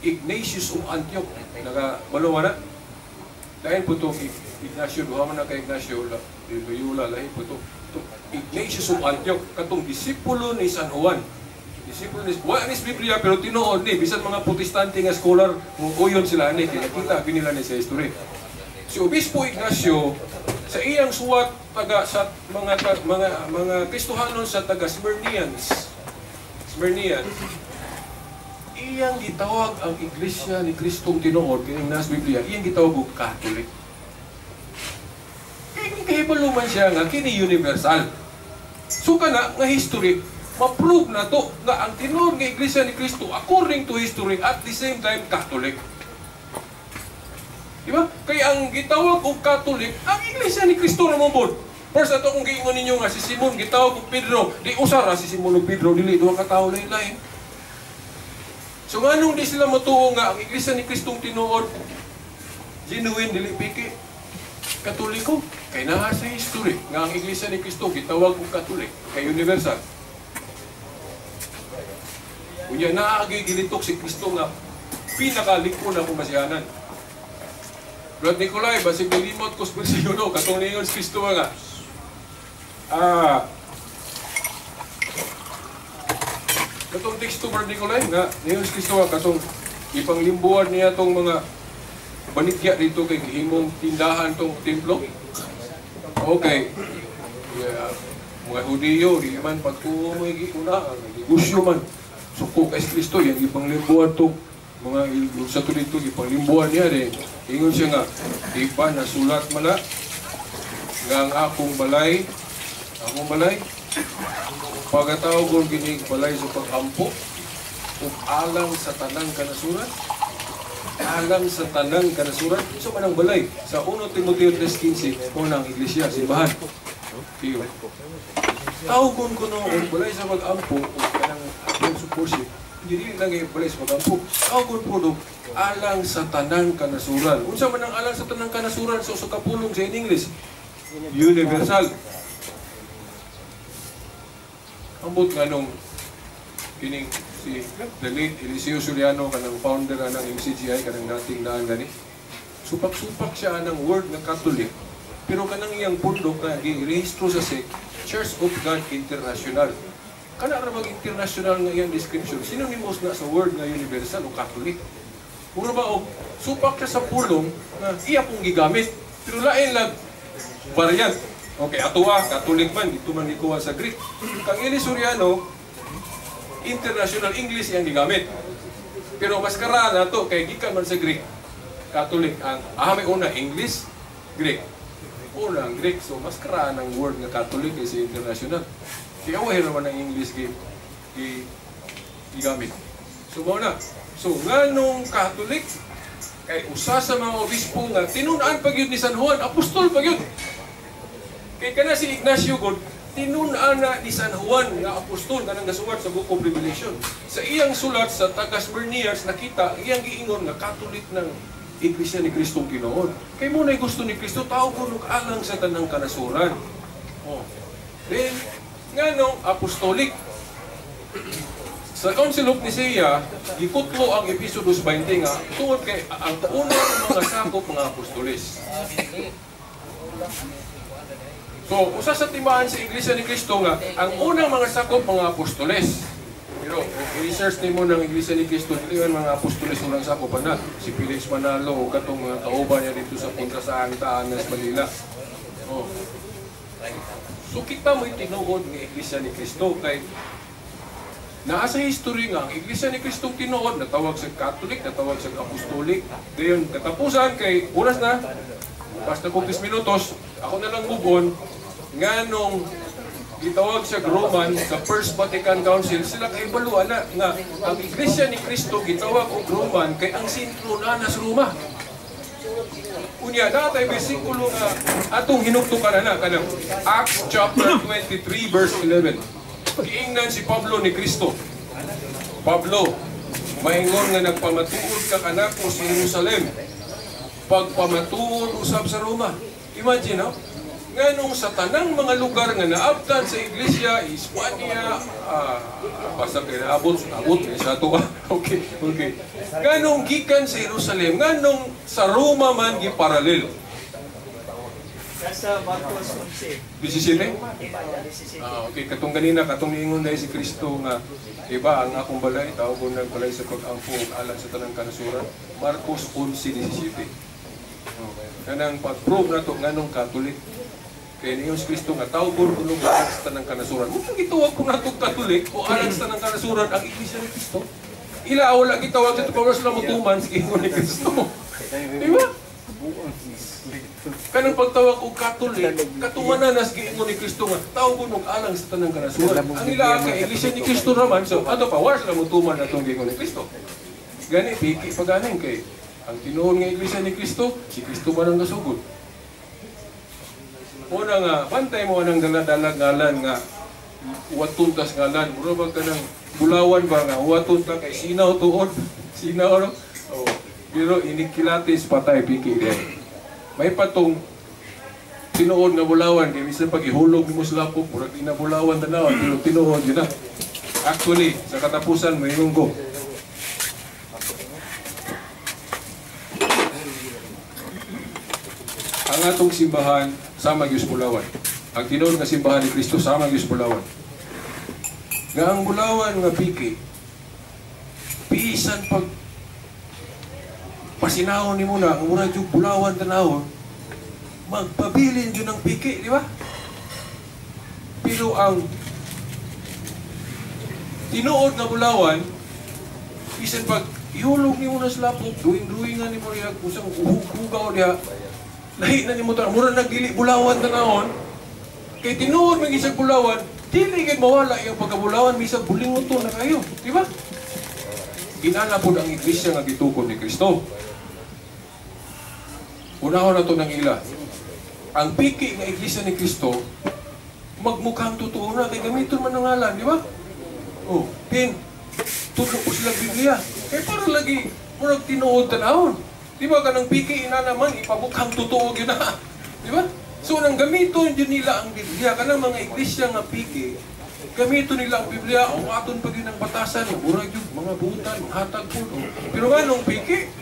Ignatius of Antioch. Naka balo na. Lain po itong Ignacio, duha man na kay Ignacio, Loyola, lain po ito. Ignatius of Antioch, katong disipulo ni San Juan. Disipulo ni, wala ni sa Biblia, pero tinuod ni, bisan mga Protestante nga scholar, mukuyon sila ni, kinakita nila ni sa history. Si Obispo Ignacio, sa iyang suwat taga sa mga Kristohanon sa taga Smyrnians, iyang gitawag ang Iglesia ni Kristong tinuod kining nasa Biblia, iyang gitawag og Catholic. Kay kahibalo man siya nga kini universal. So kana nga history ma-prove na to nga ang tinuod nga Iglesia ni Kristo according to history at the same time Catholic. Diba? Kaya ang gitawag og Catholic, ang Iglesia ni Kristo na mo. First ato kung giingon ninyo nga si Simon gitawag og Pedro, di usara si Simon og Pedro dili duha ka tawo lain-lain. So nganong di sila motuo nga ang Iglesia ni Kristong tinuod genuine dili piki Katoliko? Kay naa sa history nga ang Iglesia ni Kristo gitawag og Catholic, kay universal. Unya naa gilitok si Kristo nga pinakalikon na pumasihanan. Brad Nicolay, basig nilimot ko sa bersikulo, katong ningon si Kristo nga. Katong teksto, Brad Nicolay, nga ningon si Kristo nga, katong ipanglimbuan niya tong mga baligya dito kay gihimong tindahan tong templo. Okay. Yeah. Mga Hudiyo, di man pagtuo mo una, negosyo man. Suko kay Kristo, yung ipanglimbuan tong mga sa to dito, ipanglimbuan niya rin. Ingon siya nga, di ba nasulat man na nga ang akong balay, pagatawagon kining balay sa pag-ampo, ug alang sa tanang kanasuran, alang sa tanang kanasuran, so man ang balay. Sa 1 Timoteo 3:15, unang iglesia, simbahan. Tiyo. Tawgon ko no, og balay sa pag-ampo, ug kanang atong worship, hindi lang balay sa pag-ampo. Tawgon po no, alang sa tanang kanasuran. Unsa man ang alang sa tanang kanasuran sa usa ka pulong sa in English? Universal. Ambot nga nung kining si the late Eliseo Soriano, kanang founder anang MCGI, kanang dating daan gani. Supak-supak siya anang word nga Catholic, pero kanang iyang pundok nga girehistro sa SEC, Church of God International. Kana ra bag international nga iyang description, synonymous na sa word nga universal o Catholic. Mura ba og supak siya sa pulong nga iya pong gigamit, pero lain lang variant. Okay, atoa Catholic man dito man gikuha sa Greek. Kang Eli Soriano, international English iyang gigamit. Pero mas karaan nato kay gikan man sa Greek. Catholic ang may una English, Greek. Una ang Greek, so mas karaan ang word nga Catholic kaysa international. Kaya wala naman ang English gigamit. So mao na. So nganong Catholic kay usa sa mga obispo nga tinun-an pa gyud ni San Juan, apostol pa gyud. Kay kana si Ignacio god tinun-an na ni San Juan nga apostol kanang nasuwat sa Book of Revelation. Sa iyang sulat sa taga Smyrnians nakita iyang giingon nga Catholic ng Iglesia ni Kristong tinuod. Kay mo nay gusto ni Kristo tao kuno alang sa tanang kanasuran. Oh. Then nganong apostolic? Sa Council of Nicaea, gikutlo ang Episo 2:20 nga tungod kay ang unang mga sakop mga apostoles. So, usa sa timaan sa Iglesia ni Cristo nga ang unang mga sakop mga apostoles. Pero kung i-research nimo ng Iglesia ni Cristo, dili man mga apostoles unang sakop na. Si Felix Manalo o katong mga kauban niya dito sa Punta sa Santa Ana, Manila. Oh. So kita mo'y tinuod nga Iglesia ni Cristo kay naa sa history nga ang Iglesia ni Cristo tinuod natawag sa Catholic, natawag sa Apostolic. Dayon katapusan kay oras na basta kong 10 minutos, ako na lang move on nganong gitawag siya Roman sa First Vatican Council, sila kahibalo ana nga ang Iglesia ni Cristo gitawag og Roman kay ang sentro na sa Roma. Unya, naa tay bersikulo nga atong hinugtukan na kanang Acts chapter 23 verse 11. Giingnan si Pablo ni Kristo. "Pablo, maingon nga nagpamatuod ka kanako sa Jerusalem, pagpamatuod usab sa Roma." Imagine, no? Nganong sa tanang mga lugar nga naabtan sa iglesia, Hispania, basta kay naabot, abot kay sa ato. Okay. Nganong gikan sa Jerusalem, nganong sa Roma man giparallel? Nasa Marcos 11. 17? 17. Ah, okay, katong ganina, katong niingon dahil si Kristo nga, iba ang akong balay, tawag ng balay sa pag-ampo ug alang sa tanang kanasuran. Marcos 11:17. Oh, kanang pag-prove nato nganong Catholic. Kay niingon si Kristo nga tawgon kuno alang sa tanang kanasuran. Kung gitawag ko nato Catholic o alang sa tanang kanasuran ang Iglesia ni Kristo. Ila wala gitawag sa pawar sila motuman sa ingon ni Kristo. Di ba? Kanang pagtawag og Catholic, katumanan nas giingon ni Kristo nga tawgon og alang sa tanang kanasuran. Ang ila kay Iglesia ni Kristo raman, so ato pa war sila motuman atong giingon ni Kristo. Gani piki pa ganin kay ang tinuod nga Iglesia ni Kristo, si Kristo man ang gasugod. Una nga bantay mo anang dala-dala ngalan nga uwaton tas ngalan, mura ba kanang bulawan ba nga uwaton ta kay sinaw tuod, sinaw no? Oh, pero inikilatis patay piki din. May patong tinuod nga bulawan kay bisan pag ihulog nimo sa lapok, murag di na bulawan tan-awon, pero tinuod yun na. Actually, sa katapusan may ko. Ang atong simbahan sama gyud sa bulawan. Ang tinuod nga simbahan ni Kristo sama gyud sa bulawan. Nga ang bulawan nga piki, bisan pag pasinahon nimo na, ang murag yung bulawan tanawon, magpabilin yun ang piki, di ba? Pero ang tinuod nga bulawan, bisan pag ihulog nimo na sa lapok, duwing-duwingan nimo niya, kusang hugaw niya, lahi na nimo tanawon, mura nagdili bulawan tanawon, kay tinuod may isang bulawan, dili kay mawala iyang pagkabulawan, bisag bulingon to na kayo, di ba? Inana po ang iglesia nga gitukod ni Kristo. Unahon na to ng ila. Ang piki nga iglesia ni Kristo, magmukhang totoo na, kay gamiton man ang ngalan, di ba? Oh, pin, tudlo po sila Biblia. Kay para lagi, murag tinuod tanawon. Di ba, kanang piki ina naman, ipamukhang totoo yun na. Di ba? So, nang gamiton yun nila ang Biblia, kanang mga iglesia nga piki, gamiton nila ang Biblia, o aton pa yun ang batasan, murag yun, mga butan, hatag po. No? Pero nga nung piki,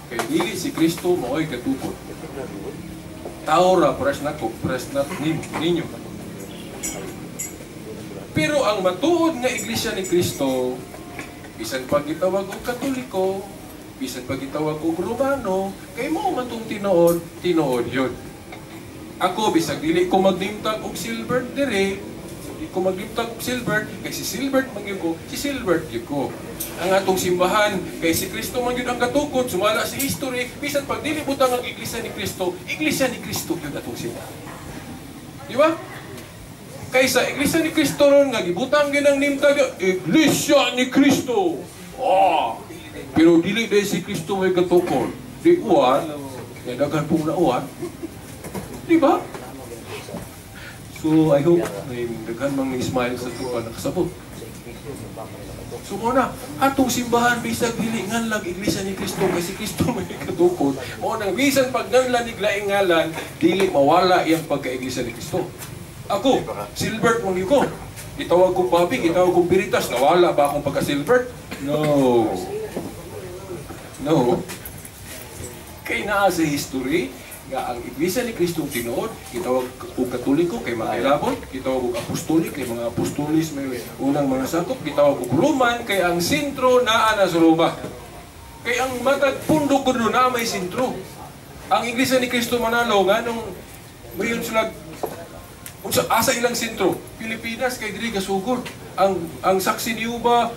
kay dili si Kristo mao'y katukod. Tao ra, pres na ko, pres na ninyo. Pero ang matuod nga iglesia ni Kristo, bisan pag gitawag og Katoliko, bisan pag gitawag og Romano, kay mao man tong tinuod, tinuod yun. Ako, bisag dili ko maglimtag og silver dire, di ko maglimtag og silver, kay si Silbert man gyud ko, si Silbert gyud ko. Ang atong simbahan, kay si Kristo man gyud ang katukod, sumala si history, bisan pag dili butang ang iglesia ni Kristo, iglesia ni Kristo gyud atong simbahan. Di ba? Kaysa iglesia ni Kristo ron nga gibutang gyud ang nimtag, Iglesia ni Kristo. Oh, pero dili dahil si Kristo may katukod. Di uwan, nga daghan pong nauwan. Di ba? So I hope may daghan mang ni-smile sa tuwa nakasabot. So muna, atong simbahan bisag dili nganlag Iglesia ni Kristo kay si Kristo may katukod. Mao nang bisan pag nganlan ni laing ngalan, dili mawala iyang pagka-Iglesia ni Kristo. Ako, Silbert man ko. Gitawag kong Bobby, gitawag kong Piritas, nawala ba akong pagka-Silbert? No. No. Kay naa sa history nga ang Iglesia ni Kristo tinuod, gitawag og Katoliko kay mga ilabon, gitawag og Apostolik kay mga apostolis may unang mga sakop, gitawag og Roman kay ang sentro naa na sa Roma. Kay ang matag pundok kuno na may sentro. Ang Iglesia ni Kristo Manalo nganong mayon sila unsa asa ilang sentro? Pilipinas kay diri gasugod. Ang saksi ni Uba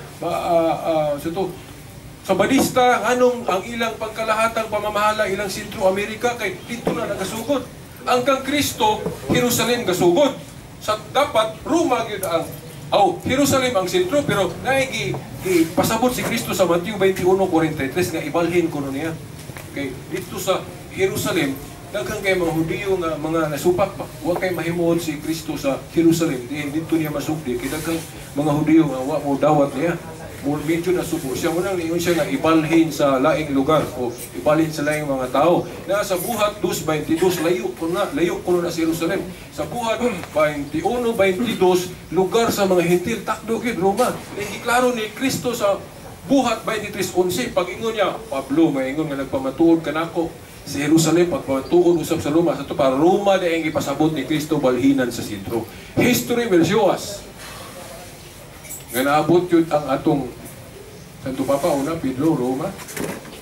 sa to sa Badista, anong ang ilang pangkalahatang pamamahala, ilang sentro Amerika kay dito na nagasugod. Ang kang Kristo, Jerusalem gasugod. Sa dapat Roma gyud ang Jerusalem ang sentro, pero naigi pasabot si Kristo sa Mateo 21:43 nga ibalhin kuno niya. Kay dito sa Jerusalem daghan kay mga Hudiyo nga mga nasupak ba. Wa kay mahimuon si Kristo sa Jerusalem diin dito niya masugdi kay daghang mga Hudiyo nga wa mo dawat niya. Medyo nasubo siya, unang niyon siya nga ibalhin sa laing lugar o ibalhin sa laing mga tao. Na sa Buhat 2:22 layo kuno na sa Jerusalem. Sa Buhat 21:22 lugar sa mga Hentil, takdo gyud Roma. Klaro ni Kristo sa Buhat 23:11 pag-ingon niya, Pablo maingon nga nagpamatuod kanako sa Jerusalem, pagpamatuod usab sa Roma. Sa to pa Roma na ang gipasabot ni Kristo balhinan sa sentro. History will show us nga naabot yun ang atong Santo Papa, una, Pedro, Roma.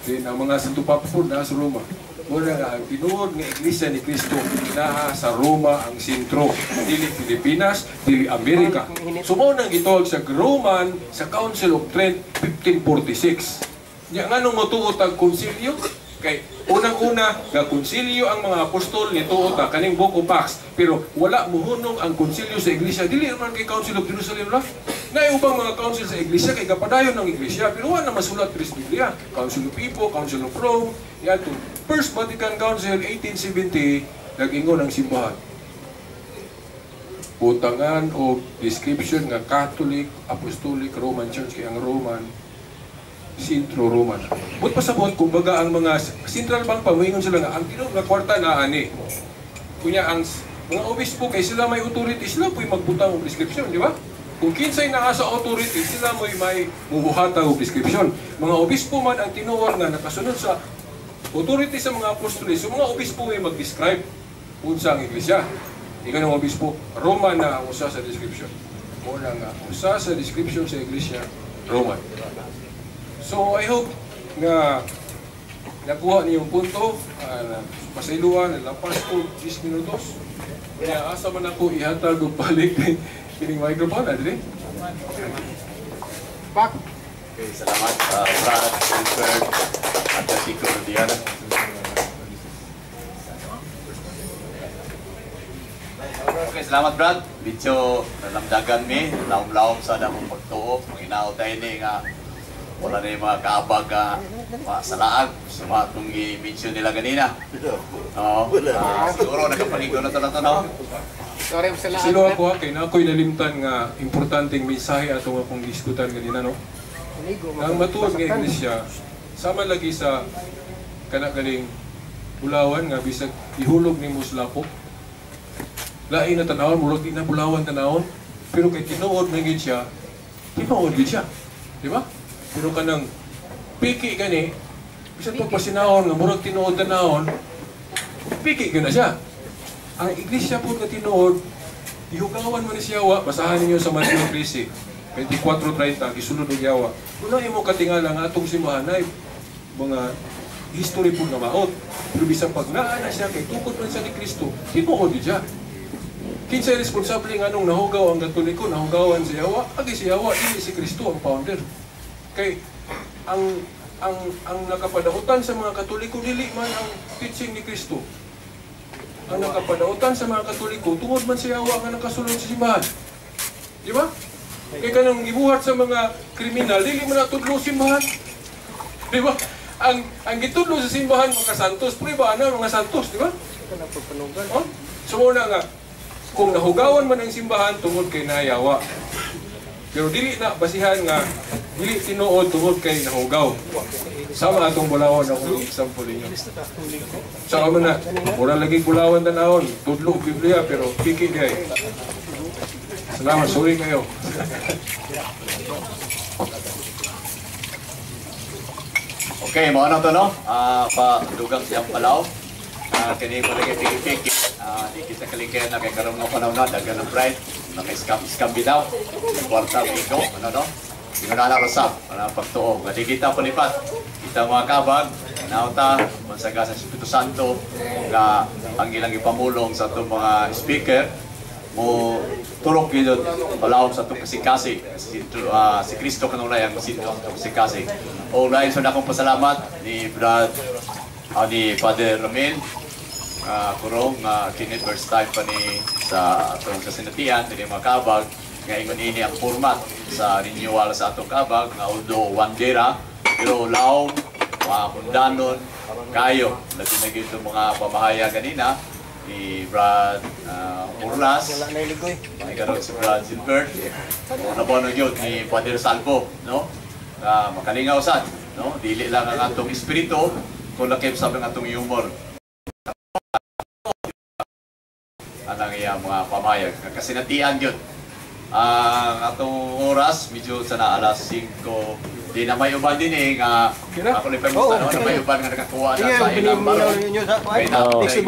Then ang mga Santo Papa po nasa Roma. Muna nga ang tinuod nga Iglesia ni Kristo naa sa Roma ang sentro. Dili Pilipinas, dili Amerika. So mao nang gitawag sa Roman sa Council of Trent 1546. Nya nganong motuo tag konsilyo? Kay unang-una nga konsilyo ang mga apostol nituo ta kaning Book of Acts, pero wala muhunong ang konsilyo sa iglesia. Dili man kay Council of Jerusalem ra. Naay ubang mga council sa iglesia kay gapadayon ng iglesia, pero wala na masulat diri sa Biblia. Council of Hippo, Council of Rome, yadto First Vatican Council 1870 nag-ingon ang simbahan. Butangan og description nga Catholic, Apostolic, Roman Church kay ang Roman Sentro Roman. But pasabot, kumbaga ang mga central bank pa, moingon sila nga, ang tinuod nga kwarta na ani. Kunya ang mga obispo kay sila may authority, sila po'y magbutang og prescription, di ba? Kung kinsay naa sa authority, sila mo'y may mubuhatag og prescription. Mga obispo man ang tinuod nga nakasunod sa authority sa mga apostoles, so mga obispo may mag-describe unsa ang iglesia. Ikaw ng obispo, Roman na ang usa sa description. Muna nga, usa sa description sa iglesia, Roman. So I hope nga nakuha niyong punto, pasayloan, lapas ko 10 minutos. Kaya asa man ako ihatag og balik kining microphone, adri. Back. Okay, salamat Brad, Wilfred, at Tiko Diana. Okay, salamat Brad. Medyo nalamdagan mi, laom-laom sa damong pagtuo. Manginao tayo ni nga wala na yung mga kaabag sa laag sa mga itong i-mention nila ganina. Oo. Siguro nagkapaligo na ito na ito, no? Sorry, sa laag. Silo ako ha, kay na ako'y nalimtan nga importanteng mensahe atong akong diskutan ganina, no? Ang matuod nga iglesia, sama lagi sa kanagaling bulawan nga bisag ihulog ni Muslapok. Lain na tanawon, murag di na bulawan tanawon, pero kay tinuod na gid siya, tinuod gid siya. Di ba? Pero kanang piki gani, bisan pagpasinahon nga murag tinuod tanawon, piki gyud na siya. Ang iglesia po nga tinuod, ihugawan mo ni siya wa, basahan ninyo sa Mateo 13, 24:30, gisulod og yawa. Una imo katingala nga atong simbahan ay mga history po nga maot. Pero bisan pag naa na siya kay tukod man siya ni Kristo, tinuod gid siya. Kinsay responsable nga nung nahugaw ang Katoliko, nahugawan si Yawa, agi si Yawa, dili si Kristo ang founder. Kay ang nakapadaotan sa mga Katoliko dili man ang teaching ni Kristo. Ang nakapadautan sa mga Katoliko tungod man si Yawa nga nakasulod sa simbahan. Di ba? Kay kanang gibuhat sa mga kriminal dili man natudlo simbahan. Di ba? Ang gitudlo sa simbahan mga santos, prueba na mga santos, di ba? Oh? So muna nga kung nahugawan man ang simbahan tungod kay nayawa. Pero dili na basihan nga dili tinuod tungod kay nahugaw. Sama atong bulawan akong example ninyo. Saka man na, mura lagi bulawan tanawon, tudlo Biblia pero piki diay. Salamat, sorry kayo. Okay, mao na to, no? Pa dugang siyang palaw. Kini ko lagi piki-piki. Di kita kalikayan na kay karon nga panahon na daghan ng pride. Naka-scam scam bitaw. Kwarta ego, ano no? Ingon na rosap para pagtuo. Nga di kita palipat. Kita mga kabag, nauta, mansaga sa Espiritu Santo nga ang ilang ipamulong sa atong mga speaker mo turok gyud palawom sa atong kasing-kasing si Kristo kanunay ang sentro sa atong kasing-kasing. O lain sa akong pasalamat ni Brad ni Father Ramil kurong nga kini first time pa ni sa atong kasinatian dinhi mga kabag nga ingon ini ang format sa renewal sa atong kabag nga although one day ra pero lawom mga kundanon kayo, labi na gyud itong mga pamahaya ganina ni Brad Urlas. Wala na iligoy. May karon si Brad Silbert. O nabono yun ni Father Salvo, no? Na makalingaw sad, no? Dili lang ang atong espiritu, kung lakip sa ang atong humor. Anang iyang mga pamayag. Kasinatian yun. Ang atong oras, medyo sa na alas 5. Di na may uban din eh, nga ako ni Pemusta, no? Na may uban nga nakakuha na Sige, sa ilang balon. ninyo sa Kay na- Flexible.